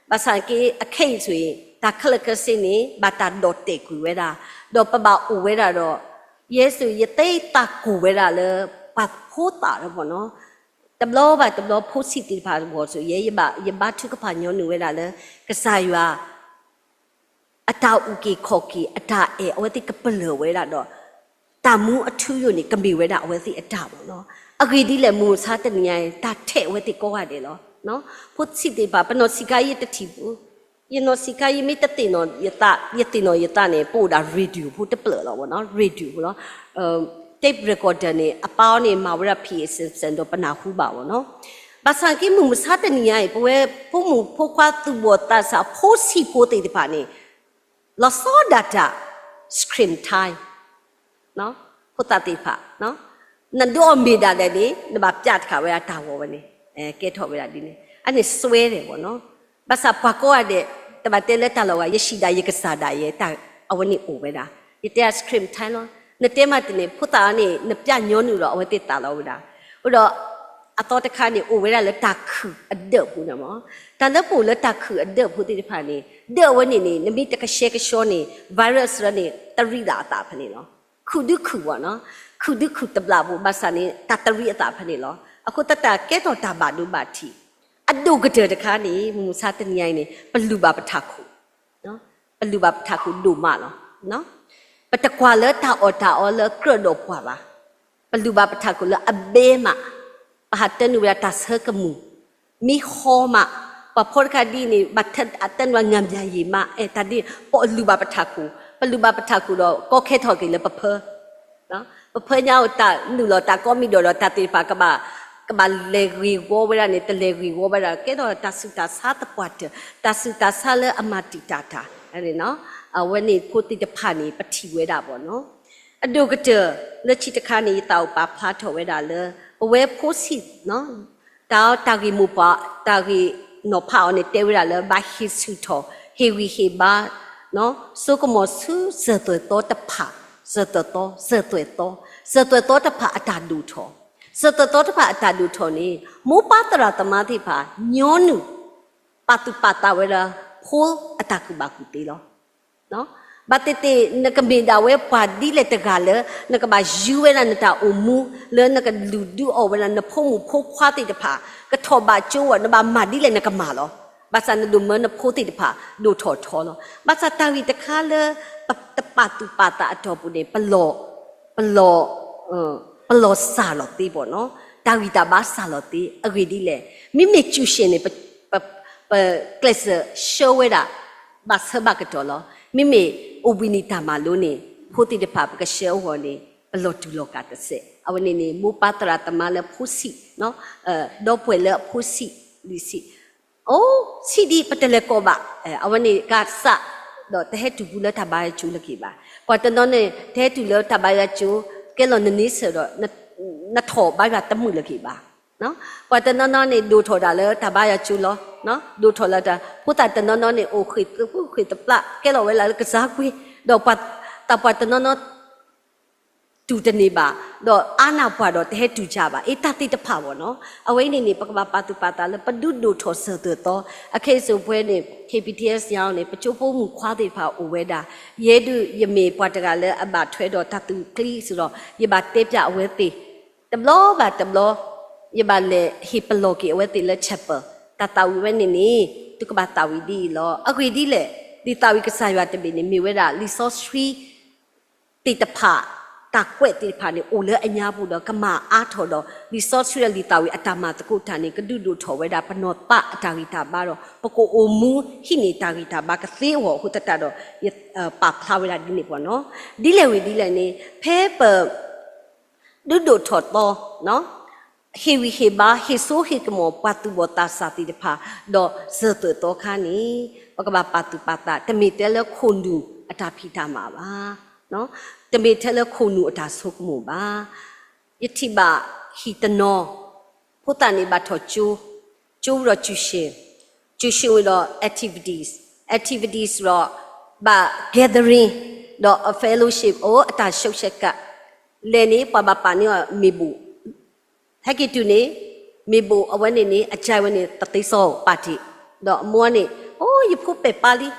ဘၣ်ဆၣ်က့ အခဲအံၤဆိအံၤ တၢ်ခဲလၢာ်ခဲဆ့န့ၣ် ဘၣ်တၢ်ဒီၣ်တဲာ်ကွံာ်ဝဲဒၣ်, ဒီးပဘၣ်အိၣ်ဝဲဒၣ်ဒီး ယဲဆိ ယသ့သးကိၢ်ဝဲဒၣ်လၢ ပှၤဖိသၣ်လၢဘၣ်နီၤ. တဘျီဘၣ်တဘျီ ဖိဆံးသ့ၣ်တဖၣ်အဂီၢ်ဆိ ယဲ ယဘၣ်ထုကဖၣ်ညီနုၢ်ဝဲဒၣ်လၢ ကစၢ်ယွၤ အတၢ်အုၣ်က့ၤခီၣ်က့ၤ အတၢ်အဲၣ်အဝဲသ့ၣ်ကပလၢၢ်ဝဲဒၣ်ဒီး တၢ်မူအထူအယိာ်န့ၣ် ကမ့ၢ်ဝဲဒၣ်အဝဲသ့ၣ်အတၢ်ဘၣ်နီၤ. အဂ့ၢ်ဒ်လဲၣ် မုၢ်မဆါတနံၤညါအံၤ တၢ်ထဲးအဝဲသ့ၣ်ကိးဂၤဒဲးလီၤ. ဖိဆံးသ့ၣ်တဖၣ် ပနီၢ်ဆံးခါအံၤတထံၣ်ပူၤ, ယနီၢ်ဆံးခါအံၤမ့ၢ်တသ့ၣ်နီၣ်ယသး ယသ့ၣ်နီၣ်ယသးန့ၣ် ပအိၣ်ဒၣ် radio ဖိတဖျၢၣ်လီၤဘၣ်နီၤ, radio ဖိလီၤ. tape recorder န့ၣ် အပၢ်အီၤန့ၣ် မၤဝဲဒၣ် P A system ဒီးပနၢ်ဟူဘၣ်ဘၣ်နီၤ. ဘၣ်ဆၣ်က့ မုၢ်မဆါတနံၤညါအံၤ ပဝဲဖိမုၣ်ဖိခွါသူၣ်ဘီၣ်သးစၢ်ဖိဆံးဖိသ့ၣ်တဖၣ်န့ၣ် လီၤဆီဒၣ်တၢ် screen time ဖိသၣ်သ့ၣ်တဖၣ်, နဒုးအီၣ်မ့ၢ်ဒၣ်လဲာ်န့ၣ် နဘၣ်ပျၢ်တခါဝဲဒၣ်တၢ်ဂီၤဝဲန့ၣ်, ကဲထီၣ်ဝဲဒၣ်ဒ်န့ၣ် အန့ၣ်စွဲတယ်ဘၣ်နီၤ. ဘၣ်ဆၣ်ပှၤကိးဂၤဒဲး တဘၣ်တဲလၢတၢ်လီၤဂာ် ယဟံၣ်ဒၣ်ယကစၢ်ဒၣ်ယဲ တၢ်အဝဲန့ၣ်အိၣ်ဝဲဒၣ်. ယတဲ screen time လီၤ. နတဲမးတန့ၣ် ဖိသၣ်အီၤန့ၣ် နပျၢ်ညီနုၢ်ဒီး အဝဲသ့ၣ်သးလီၤဝဲဒၣ်. အဃိဒီး အသီတခါန့ၣ် အိၣ်ဝဲဒၣ်လၢတၢ်ခုၣ်အဒၢးပူၤန့ၣ်မး, တၢ်လၢပအိၣ်လၢတၢ်ခုၣ်အဒၢးပူၤသ့ၣ်တဖၣ်န့ၣ် ဒၢးအဝဲန့ၣ်န့ၣ် နမ့ၢ်တကဆှဲကဆှီန့ၣ် virus လၢန့ၣ် တရံးဒၣ်အသးဖဲန့ၣ်လီၤ. ခုၣ်ဒုခုၣ်ဘၣ်နီၤ, ခုၣ်ဒုခုၣ်တဘျီပူၤ ဘၣ်ဆၣ်န့ၣ် တၢ်တရံးအသးဖဲန့ၣ်လီၤ. အဃိသတးကဲထီၣ်တၢ်ဘၣ်ဒိဘၣ်ထံး, အဒိၣ်ကတၢၢ်တခါန့ၣ် မုၢ်မဆါတနံၤညါအံၤန့ၣ် ပလုၢ်ဘၣ်ပထးခိၣ် ပလုၢ်ဘၣ်ပထးခိၣ်ဒိၣ်မးလီၤ. ပတကွၢ်လၢတၢ်အီၣ်တၢ်အီလၢကြၢးဒီးပှၤဘၣ်. ပလုၢ်ဘၣ်ပထးခိၣ်လၢအဘဲမး, ပဟးတၢနုာ်ဝဲဒၣ်တၢ်ဆၢကမူၣ်, မံဟီမး, ပှၤဖီတခါဒ်န့ၣ် ဘၣ်တၢ်တၢနုာ်ဝဲ ငါးမျက်ရည် မး, အဲ တၢ်ဒ် ပလုၢ်ဘၣ်ပထးခိၣ်, ပလုၢ်ဘၣ်ပထးခိၣ်ဒီး ကီခဲထီၣ်က့ၤလၢပဖၢ ပဖၢညါအိၣ်တၢ်နုာ်လီၤတၢ်ကိးမံၤဒီးဒီးတၢ်သ့ၣ်တဖၣ် ကဘၣ်လဲၤဂ့ၢ်ဝီဝဲဒၣ်န့ၣ် တလဲၤဂ့ၢ်ဝီဝဲဒၣ် ကဲထီၣ်တၢ်ဆူးတၢ်ဆါသပှၢ်တၢၢ်, တၢ်ဆူးတၢ်ဆါလၢအမၤတံာ်တာ်တၢ်, အဝဲန့ၣ်ဖိသ့ၣ်တဖၣ်န့ၣ် ပထံၣ်ဝဲဒၣ်ဘၣ်နီၤ. အဒိၣ်ကတၢၢ်လၢခံတခါန့ၣ် ယသးအိၣ်ပာ်ဖျါထီၣ်ဝဲဒၣ်လၢ ပဝဲဖိဆံး တၢ်အီၣ်တၢ်ဂ့ၢ်မိၢ်ပှၢ် တၢ်ဂ့ၢ်နီၤဖးအီၤန့ၣ် တဲဝဲဒၣ်လၢ ဘၣ်ဟ့ၣ်ဆူၣ်ထီၣ် ဟ့ၣ်ဂံၢ်ဟ့ၣ်ဘါ စိကမီၤဆူစၢၤသွဲၣ်သီတဖၣ်, စၢၤသွဲၣ်သီ, စၢၤသွဲၣ်သီ, စၢၤသွဲၣ်သီတဖၣ်အတၢ်ဒိၣ်ထီၣ်, စၢၤသွဲၣ်သီတဖၣ်အတၢ်ဒိၣ်ထီၣ်န့ၣ် မိၢ်ပၢ်သရၣ်သမါသ့ၣ်တဖၣ် ညီနုၢ် ပာ်သူၣ်ပာ်သးဝဲဒၣ် ဖိအတၢ်ကူၣ်ဘၣ်ကူၣ်သ့လီၤ. ဘၣ်သ့ၣ်သ့ၣ် နကမ့ၢ်ဒၣ်ဝဲပှၤဒ်လဲၣ်တဂၤလၢ နကဘၣ်ယုၢ်ဝဲဒၣ်နတၢ်အိၣ်မူ လၢနကလုၢ်ဒုးအီၣ်ဝဲဒၣ်နဖိမုၣ်ဖိခွါသ့ၣ်တဖၣ် ကထီၣ်ဘးကၠိဝဲ နဘၣ်မၤဒ်လဲၣ်နကမၤလီၤ. ဘၣ်ဆၣ်နဒိၣ်မၢနဖိသ့ၣ်တဖၣ် ဒိၣ်ထီၣ်ထီလီၤ. ဘၣ်ဆၣ်တၢ်ဂ့ၢ်တခါလၢ ပတပာ်သူၣ်ပာ်သးအတီၢ်ပူၤန့ၣ် ပလီၢ် ပလီၢ် ပလီၢ်စၢ်လီၤသ့ဘၣ်နီၤ, တၢ်ဂံၢ်တၢ်ဘါစၢ်လီၤသ့ အဂ့ၢ်ဒ်လဲၣ်. မ့မ့ၢ်ကူၣ်ရှဲၣ်န့ၣ် ပ ပကျဲးစၢးဆှၢဝဲဒၣ် ဘၣ်ဆၢဘၣ်ကတီၢ်လီၤ. မ့မ့ၢ်အိၣ်ဘှံးနံၤတၢ်မၤလိန့ၣ် ဖိသ့ၣ်တဖၣ်ပကဆှၢအဂီၢ်န့ၣ် ပလီၢ်တူၢ်လီၢ်ကာ်တစဲး. အဝဲန့ၣ်န့ၣ် မိၢ်ပၢ်သရၣ်သမါလၢဖိဆံး ဒီပုၢ်ဝဲၢ်လၢအဖိဆံး လံာ်ဆံး အိၣ်ဆံးဒ်ပတလဲၤကိးဘၣ်, အဝဲန့ၣ်ကစး ဒီးတဟဲတုၤဘူးလၢတၢ်ဘါယွၤကၠိလၢၤက့ၤဘၣ်. ပှၤတနီၤန့ၣ် တဟဲတုၤလၢတၢ်ဘါယွၤကၠိ ကဲလီၤနန့ဆၢၣ်ဒီး နထီၣ်ဘါယွၤတမုာ်လၢၤက့ၤဘၣ်. ပှၤတနီၤနီၤန့ၣ် ဒိၣ်ထီၣ်ဒၣ်လၢတၢ်ဘါယွၤကၠိလီၤ. ဒိၣ်ထီၣ်လၢတၢ် ဖိသၣ်တနီၤနီၤန့ၣ် အိၣ်ဃ့ၢ်သပှၢ်ဃ့ၢ်သပှၢ် ကဲလီၤဝဲလၢကစၢ်ကွ့ ဒီးတၢ်ပှၤတနီၤနီၤ တူၢ်တန့ၢ်ဘၣ်, ဒီးအါန့ၢ်ပှၤဒီးတဟဲတူၢ်ကၢ်ဘၣ်, အ့ တၢ်သ့ၣ်တဖၣ်ဘၣ်နီၤ. အဝဲအံၤန့ၣ်န့ၣ် ပကဘၣ်ပာ်သူၣ်ပာ်သးလၢပဒုးဒိၣ်ထီၣ်စၢၤသွဲၣ်သီ, အခဲအံၤစိၤပဝဲန့ၣ် K B T S ယၤန့ၣ် ပကၠိဖိမုၣ်ခွါသ့ၣ်တဖၣ်အိၣ်ဝဲဒၣ်, ယဲဒုးယမ့ၢ်ပှၤတဂၤလၢအဘၣ်ထွဲဒီးတၢ်သုးကျံးစ့ၢ်ဒီး ယဘၣ်တဲပၠးအဝဲသ့ၣ် တဘျီဘၣ်တဘျီ, ယဘၣ်လဲၤဟ့ၣ်ပလီၢ်က့ၤအဝဲသ့ၣ်လၢ chapel, တၢ်သးဝံၣ်ဝဲန့ၣ်န့ၣ် သုကဘၣ်သးဝံၣ်ဒ်အံၤလီၤ. အဂ့ၢ်ဒ်လဲၣ်, လံာ်သးဝံၣ်ကစၢ်ယွၤတဘ့ၣ်န့ၣ် မ့ၢ်ဝဲဒၣ်လံာ်စီဆှံ သ့ၣ်တဖၣ်, တၢ်ကွဲးသ့ၣ်တဖၣ်န့ၣ် အိၣ်လၢအညါပူၤဒီး ကမၤအါထီၣ်ဒီး လံာ်စီဆှံဒီးလံာ်သးဝံၣ်အတၢ်မၤသကိးတၢ်န့ၣ် ကဒုးဒိၣ်ထီၣ်ဝဲဒၣ် ပနီၢ်သးအတၢ်ဂံၢ်တၢ်ဘါဒီး ပကအိၣ်မူဟံးန့ၢ်တၢ်ဂံၢ်တၢ်ဘါကသ့အဂီၢ်အဃိသတးဒီး ယပာ်ဖျါဝဲဒၣ်ဒ်န့ၣ်ပှၤနီၤ. ဒ်လဲၣ်ဂ့ၤဒ်လဲၣ်န့ၣ် ဖဲပ ဒုးဒိၣ်ထီၣ်သီ, ဟ့ၣ်ဂံၢ်ဟ့ၣ်ဘါ ဟ့ၣ်စိဟ့ၣ်ကမီၤ ပှၤသူၣ်ဘီၣ်သးစၢ်သ့ၣ်တဖၣ် ဒီးစၢၤသွဲၣ်သီခါန့ၣ် ပကဘၣ်ပာ်သူၣ်ပာ်သး တမ့ၢ်ထဲလၢခိၣ်နူာ်အတၢ်ဖံးတၢ်မၤဘၣ်, တမ့ၢ်ထဲလၢခိၣ်နူာ်အတၢ်ဆိကမိၣ်ဘၣ်. ယထံၣ်ဘၣ်ဟံၣ်တနီၤ ဖိသၣ်န့ၣ်ဘၣ်ထီၣ်ကၠိ, ကၠိဝံၤဒီး ကျူရှင်, ကျူရှင်ဝံၤဒီး activities, activities ဒီး ဘၣ် gathering ဒီး အ fellowship အိၣ်အတၢ် social က လဲၤန့ၣ် ပှၤဘၣ်ပာ်န့ၢ်အီၤမ့ၢ်ဘိၣ်, ဟဲက့ၤတုၤန့ၣ် မ့ၢ်ဘိၣ်အဝဲန့ၣ်န့ၣ် အကၢ်ဝဲန့ၣ် တသ့စီပာ်တ့ၢ်, ဒီးအမိၢ်န့ၣ် အိ ယဖိပဲာ်ပါလံ,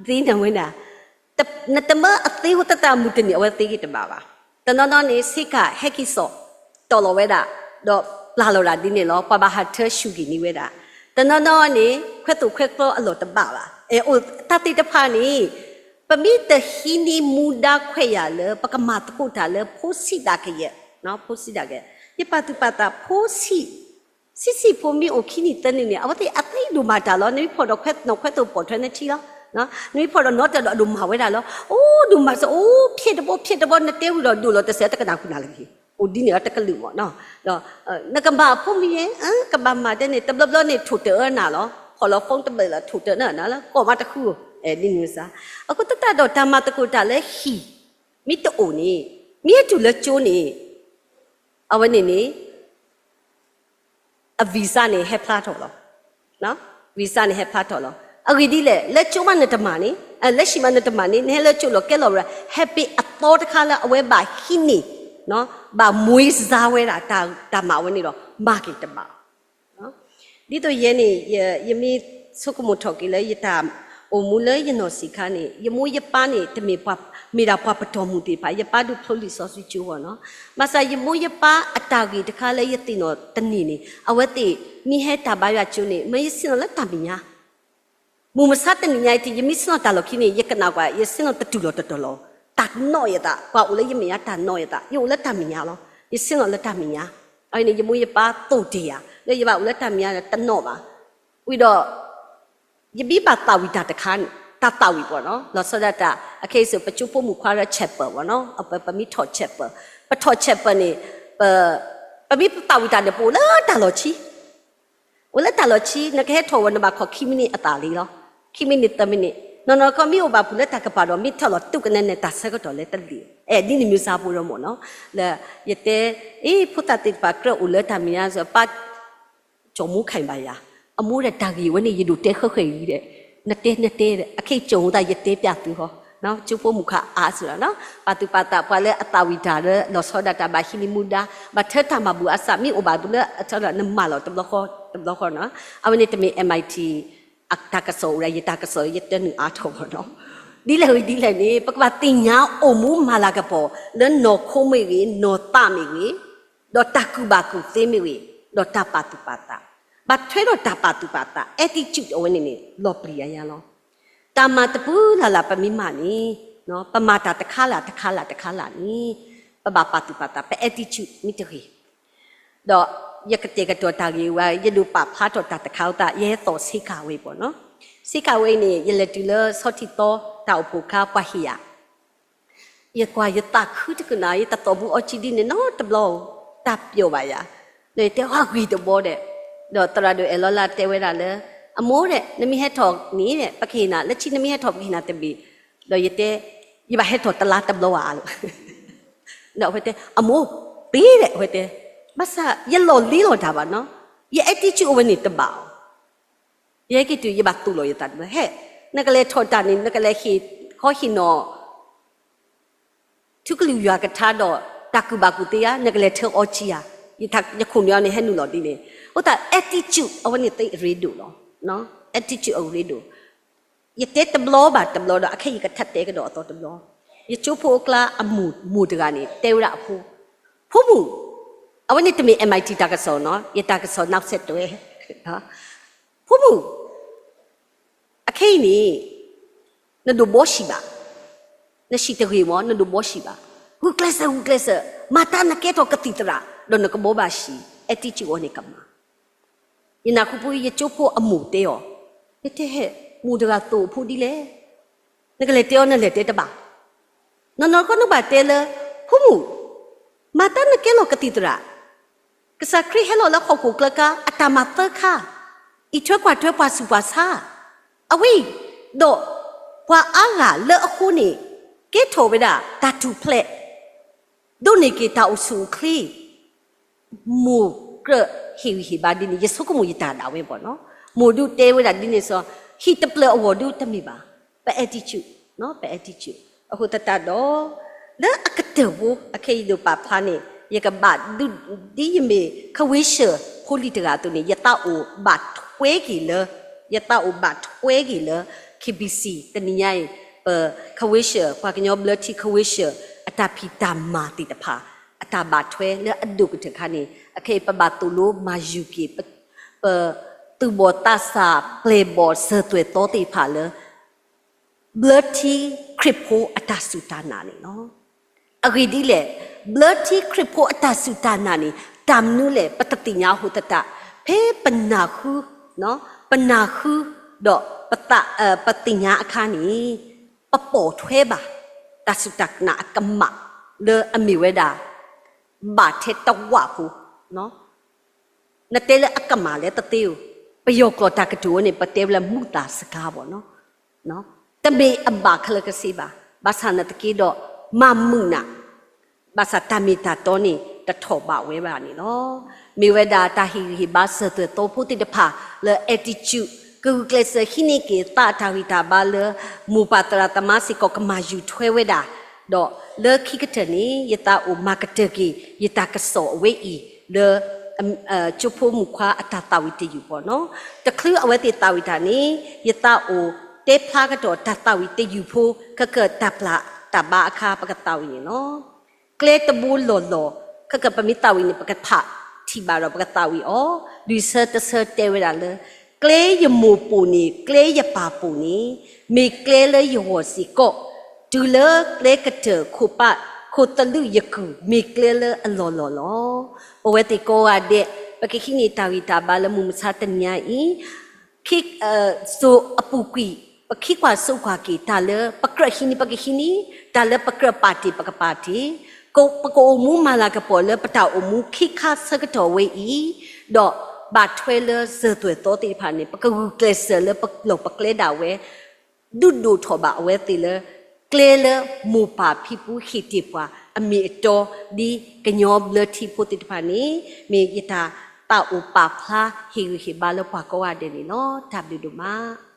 သ့န့ၣ်ဝဲဒၣ် နတမၢအသ့ဝဲသတးမုၢ်တနံၤ အဝဲသ့က့ၤတဘၣ်ဘၣ်. တနီၤနီၤန့ၣ် ဆ့ကၤဟဲက့ၤစိာ် တီၢ်လီၤဝဲဒၣ်, ဒီးပျၢ်လီၤဒၣ်ဒ်န့ၣ်လီၤ. ပှၤဘၣ်ဟးထၢဆူၣ်က့ၤန့ၢ်ဝဲဒၣ်. တနီၤနီၤန့ၣ် ခွဲသိၣ်ခွဲကျီအလီၢ်တဘၣ်ဘၣ်. အိၣ်တၢ်သ့ၣ်တဖၣ်န့ၣ် ပမ့ၢ်တဟံးန့ၢ်မူဒါခွဲးယာ်လၢ ပကမၤသကိးတၢ်လၢဖိဆံးဒၣ်ကယဲၢ်, ဖိဆံးဒၣ်ကယဲၢ်, ယပာ်သူၣ်ပာ်သးဖိဆံး ဆံးဆံးဖိမ့ၢ်အိၣ်ခံနံၣ်သၢနံၣ်န့ၣ် အဝဲသ့ၣ်အသ့ဒိၣ်မၤတၢ်လီၤ. နမ့ၢ်ဖီၣ်ဒီးခွဲးနီၣ်ခွဲးသိၣ်ပိာ်ထွဲနထံလီၤ. နမ့ၢ်ဖီၣ်ဒီးနီတၢၤဒီးအဒိၣ်မၤဝဲဒၣ်လီၤ. အိၣ်ဒိၣ်မၤစၢၤ အိၣ်ဖျဲၣ်တဘိဖျဲၣ်တဘိ နတဲဝံၤဒီးဒိၣ်လီၤတစဲး တကနၣ်ကွံာ်နၤလၢၤက့ၤ. အိၣ်ဒ်န့ၣ်လီၤတကလုာ်မ့ၢ်နီၤ. ဒီးနကဘၣ်အဖိမုၣ်ယဲ ကဘၣ်မၤတဲန့ၣ် တဘျီဘျီန့ၣ် ထိၣ်တၢၢ်အၢနၤလီၤ. ဖီၣ်လီၤ phone တဘ့ၣ်လၢ ထိၣ်တၢၢ်အၢနၤလၢ ကိးမးတဃုဧိၤ ဒ်န့ၣ်မ့ၢ်စ့ၢ်. အဃိသတးဒီးတၢ်မၤသကိးတၢ်လၢဟံၣ် မ့ၢ်တအိၣ်န့ၣ် မ့ၢ်ဟဲတုၤလၢကၠိန့ၣ် အဝဲန့ၣ်န့ၣ် အ visa န့ၣ် ဟဲဖျါထီၣ်လီၤ. visa န့ၣ် ဟဲဖျါထီၣ်လီၤ. အဂ့ၢ်ဒ်လဲၣ်, လၢကၠိမးနတမၤန့ၣ်, လၢဟံၣ်မးနတမၤန့ၣ်, နဟဲလၢကၠိလီၤကဲလီၤဝဲဒၣ် ဟဲပ့ၤအသီတခါလၢအဝဲဘၣ်ဟံးန့ၢ် ဘၣ်မွေးစားဝဲဒၣ် တၢ်မၤဝဲန့ၣ်ဒီး မၤက့ၤတဘၣ်. ဒ်သိးယဲန့ၣ် ယမ့ၢ်ဆိကမိၣ်ထီၣ်က့ၤလၢ ယတၢ်အိၣ်မူလၢယနီၢ်ဆံးခါန့ၣ် ယမိၢ်ယပၢ်န့ၣ် တမ့ၢ်ပှၤ မ့ၢ်ဒၣ်ပှၤပတီၢ်မုၢ်သ့ၣ်တဖၣ်, ယပၢ်ဒုးဖျိလံာ်စီဆှံကၠိဂီၢ်နီၤ. ဘၣ်ဆၣ်ယမိၢ်ယပၢ်အတၢ်ဂ့ၢ်တခါလၢယသ့ၣ်နီၣ်တန့ၢ်န့ၣ် အဝဲသ့ၣ်မ့ၢ်ဟဲတၢ်ဘါယွၤကၠိန့ၣ် မ့ၢ်ယဆ့ၣ်နီၤလၢတၢ်မဲာ်ညါ မုၢ်မဆါတနံၤညါအံၤ ယမ့ၢ်ဆ့ၣ်နီၤတၢ်လီၢ်ခံန့ၣ် ယကနၣ်ကွၢ် ယဆ့ၣ်နီၤတတူၢ်လီၤတတီၤလီၤ. တၢ်နီၣ်ယသး ပှၤအိၣ်လၢယမဲာ်ညါတၢ်နီၣ်ယသး ယအိၣ်လၢတၢ်မဲာ်ညါလီၤ. ယဆ့ၣ်နီၤလၢတၢ်မဲာ်ညါ. အန့ၣ် ယမိၢ်ယပၢ်သိၣ်တ့ၢ်ယၤ လၢယဘၣ်အိၣ်လၢတၢ်မဲာ်ညါတနီၣ်ဘၣ်. ဝံၤဒီး ယမ့ၢ်ဘၣ်သးဝံၣ်တၢ်တခါန့ၣ် တၢ်သးဝံၣ်ပှၤနီၤ လီၤဆီဒၣ်တၢ် အခဲအံၤစိၤ ပကၠိဖိမုၣ်ခွါလၢ chapel ပှၤနီၤ ပမ့ၢ်ထီၣ် chapel ပထီၣ် chapel န့ၣ် ပမ့ၢ်ပသးဝံၣ်တၢ်န့ၣ် ပအိၣ်လၢတၢ်လီၢ်ခံ အိၣ်လၢတၢ်လီၢ်ခံ နကဟဲထီၣ်ဝဲ နဘၣ်ခိးခံမံးနံးအသးလံလီၤ. ခံမံးနံးသၢမံးနံး နီၢ်နီၢ်ခီမ့ၢ်အိၣ်ဘၣ်ပူၤလၢတၢ်ကပၤဒီး မ့ၢ်ထီၣ်လီၤတူၢ်ကနဲနဲ တၢ်ဆၢကတီၢ်လဲၤတလံၤ အဲၣ်ဒ်န့ၣ်မ့ၢ်စၢ်ဖိဒီးမ့ၢ်နီၤ လၢယတဲ အ့ ဖိသၣ်သ့ၣ်တဖၣ်ကြၢးအိၣ်လၢတၢ်မဲာ်ညါစ့ၢ် ပၢ် ကၠီၤမူခါဘၣ်ယၤ အမိၢ်ဒီးတၢ်ဂ့ၢ်ဝဲန့ၣ် ယဒိးတဲဃၣ်ဃၣ်အံၤဒီး နတဲနတဲဒီး အခဲအံၤကၠီၤမူသး ယတဲပျးသုဃီ ကၠိဖိမုၣ်ခွါအါစ့ၢ်လီၤနီၤ ပာ်သူၣ်ပာ်သးပှၤလၢအသးဝံၣ်တၢ်လၢ လီၤဆီဒၣ်တၢ်ဘၣ်ဟံးန့ၢ်မူဒါ ဘၣ်ထွဲတၢ်မၤဘူၣ်အါစး မ့ၢ်အိၣ်ဘၣ်ပူၤလၢအထီဒီး နမၤလီၤတဘျီဃီတဘျီဃီနီၤ အဝဲန့ၣ်တမ့ၢ် MIT အတၢ်ကစီၣ်အိၣ်ဒၣ် ယတၢ်ကစီၣ် ယတၢ်နုာ်အါထီၣ်ဘၣ်နီၤ ဒ်လဲၣ်ဂ့ၤဒ်လဲၣ်န့ၣ် ပကဘၣ်သ့ၣ်ညါအိၣ်မူမၤလၤကပီၤ လၢနီၢ်ခိမ့ၢ်ဂ့ၤ နီၢ်သးမ့ၢ်ဂ့ၤ ဒီးတၢ်ကူၣ်ဘၣ်ကူၣ်သ့မ့ၢ်ဂ့ၤ ဒီးတၢ်ပာ်သူၣ်ပာ်သး ဘၣ်ထွဲဒီးတၢ်ပာ်သူၣ်ပာ်သး attitude အဝဲန့ၣ်န့ၣ် လီၤပျံၤအါညါလီၤ တၢ်မၤတပူၤလၢ်လၢ်ပမ့ၢ်မၤန့ၣ် ပမၤတၢ်တခါလၢ်တခါလၢ်တခါလၢ်န့ၣ် ပဘၣ်ပာ်သူၣ်ပာ်သး ပ attitude မ့ၢ်တဂ့ၤ ဒီးယကတဲာ်ကတီၤတၢ်ဂ့ၢ်ဝဲ ယဒိးပာ်ဖျါထီၣ်တၢ်တခါအသး ယဟဲသီၣ်ဆ့ကၤဝဲအံၤပှၤနီၤ ဆ့ကၤဝဲအံၤန့ၣ် ယလဲၤတုၤလၢဆီထံသီ တၢ်အိၣ်ဖှိၣ်ခါပှၤဟ့ၣ်ယၤ ယကွၢ်ယသးခုတကနၣ် ယတသီၣ်ဘူးအီထံဒ်န့ၣ်နီတဘျီဧိၤ တၢ်ပျီၣ်ဘၣ်ယၤ ဒီးယတဲဟးဂ့ၤတဘီဒီး ဒီးသရၣ်ဒိၣ်အဲၣ်လီၤလၢတဲဝဲဒၣ်လၢ အမိၢ်ဒီး နမ့ၢ်ဟဲထီၣ်န့ၣ်ဒီး ပကဟ့ၣ်နၤ လၢခံနမ့ၢ်ဟဲထီၣ်ပကဟ့ၣ်နၤတဘ့ၣ် ဒီးယတဲ ယဘၣ်ဟဲထီၣ်တလါတဘျီဧါ ဒီးအဝဲတဲ အမိၢ် သ့ဒီး အဝဲတဲ ဘၣ်ဆၣ်ယလီၢ်လ့လီၤတၢ်ဘၣ်နီၤ ယ attitude အဝဲန့ၣ်တဘၣ်အီၤ ယဟဲက့ၤတုၤ ယဘၣ်သူၣ်လီၤယသးတဘျီ ဟဲ နကလဲၤထီၣ်တၢ်န့ၣ် နကလဲၤဟ့ၣ်ခီဟ့ၣ်နီၤ ထူကလုၢ်ယွၤကထါဒီး တၢ်ကူၣ်ဘၣ်ကူၣ်သ့ဧါ, နကလဲၤထၢအီကံဧါ, ယထး ယခိၣ်နူာ်အီၤန့ၣ် ဟဲနုာ်လီၤဒ်န့ၣ်. အဃိသတး attitude အဝဲန့ၣ်သ့အရ့ဒိၣ်လီၤ. attitude အရ့ဒိၣ်. ယတဲတဘျီဘၣ်တဘျီဒီး အခဲအံၤယကထပ်တဲကဒီးအသီတဘျီ, ယကၠိဖိအကျါအမိၢ်မိၢ်တဂၤန့ၣ် တဲဝဲဒၣ်အဖိ, ဖိမုၣ်, အဝဲန့ၣ်တမ့ၢ် M I T တၢ်ကစီၣ်နီၤ, ယတၢ်ကစီၣ်နောက်ဆက်တွဲ, ဖိမုၣ်, အခဲအံၤန့ၣ် နဒိးဘှီဆံးဘၣ်, နဆံးတဂ့ၤမး နဒိးဘှီဆံးဘၣ်, ဂုာ်ကျဲးစၢး ဂုာ်ကျဲးစၢး, မၤတၢ်နကဲထီၣ်ကသံၣ်သရၣ် ဒီးနကဘှီဘၣ်ဆံး, attitude အီၤန့ၣ်ကမၣ်. ယနၢ်ဟူဖဲယကၠိဖိအမိၢ်တဲအီၤ, နတဲဟဲ မိၢ်တဂၤသိၣ်အဖိဒ်လဲၣ်, နကလဲၤတဲအီၤ နလဲၤတဲတဘၣ်. နီၢ်နီၢ်ကီၢ်နုၢ်ဘၣ်တဲလၢ ဖိမုၣ်, မၤတၢ်နကဲလီၤကသံၣ်သရၣ်, ကစၢ်ခရံာ်ဟဲလီၤလၢဟီၣ်ခိၣ်ကျၢၤကါ အတၢ်မၤသၢခါ, အံးထွဲကွၢ်ထွဲပှၤဆူးပှၤဆါ, အဝဲအံၤ, ဒီးပှၤအါဂၤလၢအဃိန့ၣ် ကဲထီၣ်ဝဲဒၣ်တၢ်ထူၣ်ဖျဲး ဒိးန့ၢ်က့ၤတၢ်အိၣ်ဆူၣ်အိၣ်ချ့, မိၢ်ကြၢးဟ့ၣ်ဂံၢ်ဟ့ၣ်ဘါဒ်န့ၣ် ယဆိကမိၣ်ယတၢ်ဒၣ်ဝဲဘၣ်နီၤ. မိၢ်ဒုးတဲဝဲဒၣ်ဒ်န့ၣ်စီၤ, ဟံၣ်တဖျၢၣ်အဂီၢ်ဒုးတမ့ၢ်ဘၣ်, ပ attitude, ပ attitude. အဃိသတးဒီး လၢအကတၢၢ်ဖိ အခဲအံၤဒိးပာ်ဖျါန့ၣ် ယကဘၣ်ဒုး ဒ်ယမ့ၢ် ခဝ့ၡၢၣ် ဖိလံၤတဂၤအသိးန့ၣ် ယသးအိၣ်ဘၣ်ထွဲက့ၤလၢ, ယသးအိၣ်ဘၣ်ထွဲက့ၤလၢ K B C တနံၤညါအံၤ ပ ခဝ့ၡၢၣ် ပှၤကညီဘျၢထံခဝ့ၡၢၣ် အတၢ်ဖံးတၢ်မၤသ့ၣ်တဖၣ် အတၢ်ဘၣ်ထွဲလၢအဒိၣ်ကတၢၢ်ခါန့ၣ် အခဲအံၤပဘၣ်သိၣ်လိမၤယုၤက့ၤ ပ ပသူၣ်ဘီၣ်သးစၢ်ပျဲၢ်ဘီၣ်စၢၤသွဲၣ်သီသ့ၣ်တဖၣ်လၢ ဘျၢထံခရံာ်ဖိအတၢ်စူၢ်တၢ်နာ်န့ၣ်လီၤ. အဂ့ၢ်ဒ်လဲၣ်, ဘျၢထံခရံာ်ဖိအတၢ်စူၢ်တၢ်နာ်န့ၣ် တၢ်မနုၤလဲၣ် ပတသ့ၣ်ညါအဃိသတး, ဖဲပနၢ်ဟူ, ပနၢ်ဟူ, ဒီးပသး, ပသ့ၣ်ညါအခါန့ၣ် ပပိာ်ထွဲဘၣ် တၢ်စူၢ်တၢ်နာ်အကမၣ်လၢအမ့ၢ်ဝဲဒၣ် ဘၣ်ထဲတဝၢ်ဖိ နတဲလၢအကမၣ်လၢတသ့ဧိၤ, ပယီၤကျိာ်တၢ်ကတိၤဝဲန့ၣ် ပတဲဝဲလၢမူသၣ်စကားဘၣ်နီၤ, တမ့ၢ်အဘၣ်ခဲလၢာ်ခဲဆ့ဘၣ်, ဘၣ်ဆၣ်နာ်သက့ဒီး မၤမုာ်နၤ, ဘၣ်ဆၣ်တၢ်မ့ၢ်တၢ်တီန့ၣ် တထီၣ်ဘးဝဲဘၣ်န့ၣ်လီၤ. မ့ၢ်ဝဲဒၣ်တၢ်ဟ့ၣ်ဂံၢ်ဟ့ၣ်ဘါစၢၤသွဲၣ်သီဖိသ့ၣ်တဖၣ်လၢ attitude ကဂုာ်ကျဲးစၢးဟံးန့ၢ်က့ၤသးအတၢ်ဂံၢ်တၢ်ဘါလၢ မိၢ်ပၢ်သရၣ်သမါစ့ၢ်ကီးကမၤယုၤထွဲဝဲဒၣ်, ဒီးလၢခံကတၢၢ်န့ၣ် ယသးအိၣ်မၤကတၢၢ်က့ၤ ယတၢ်ကစီၣ်အဝဲအံၤ လၢ ကၠိဖိမုၣ်ခွါအတၢ်သးဝံၣ်တယုၢ်ဘၣ်နီၤ. တချုးအဝဲသ့ၣ်သးဝံၣ်တၢ်န့ၣ် ယသးအိၣ်တဲဖျါကဒီးတၢ်သးဝံၣ်တယုၢ်ဖိ ခဲကတၢၢ်တၢ်ပျၢ်တၢ်ဘါအခါ ပကသးဝံၣ်န့ၣ်လီၤ. ကျဲတဘိလီၢ်လီၢ်, ခဲကတၢၢ်ပမ့ၢ်သးဝံၣ်န့ၣ် ပကဖးထံၣ်ဘၣ်ဒီးပကသးဝံၣ်အီၤ, လွံၢ်ဆၢတဆၢတဲဝဲဒၣ်လၢ ကျဲယမိၢ်ပိာ်န့ၣ် ကျဲယပၢ်ပိာ်န့ၣ် မ့ၢ်ကျဲလၢယဂီၢ်စ့ၢ်ကီး, တုၤလၢကျဲကတၢၢ်ခိၣ်ပၢ် ခိၣ်သလုးယကုၢ် မ့ၢ်ကျဲလၢအလီၢ်လီၢ်လီၤ. ပဝဲသ့ၣ်ကိးဂၤဒဲး ပကဟံးန့ၢ်တၢ်ဂံၢ်တၢ်ဘါလၢမုၢ်မဆါတနံၤညါအံၤ စိၤအပူၤကွံာ် ပခံကွၢ်စိကွၢ်က့ၤ တၢ်လၢပကြၢးဟံးန့ၢ်ပကဟံးန့ၢ်, တၢ်လၢပကြၢးပာ်တ့ၢ်ပကပာ်တ့ၢ်, ပကအိၣ်မူမၤလၤကပီၤလၢပတၢ်အိၣ်မူခံခါဆၢကတီၢ်ဝဲအံၤ, ဒီးဘၣ်ထွဲလၢစၢၤသွဲၣ်သီသ့ၣ်တဖၣ်န့ၣ် ပကဂုာ်ကျဲးစၢးလၢပလီၢ်ပကျဲဒၣ်ဝဲ ဒုးဒိၣ်ထီၣ်ဘၣ်အဝဲသ့ၣ်လၢ ကျဲလၢမိၢ်ပၢ်ဖံဖုဟ့ၣ်တ့ၢ်ပှၤအမ့ၢ်အတီ ဒ်ကညီဘျၢထံဖိသ့ၣ်တဖၣ်န့ၣ် မ့ၢ်ယတၢ်သးအိၣ်ပာ်ဖျါဟ့ၣ်ဂံၢ်ဟ့ၣ်ဘါလၢပှၤကိးဂၤဒဲးန့ၣ်လီၤ. တၢ်ဘျုးဒိၣ်မး.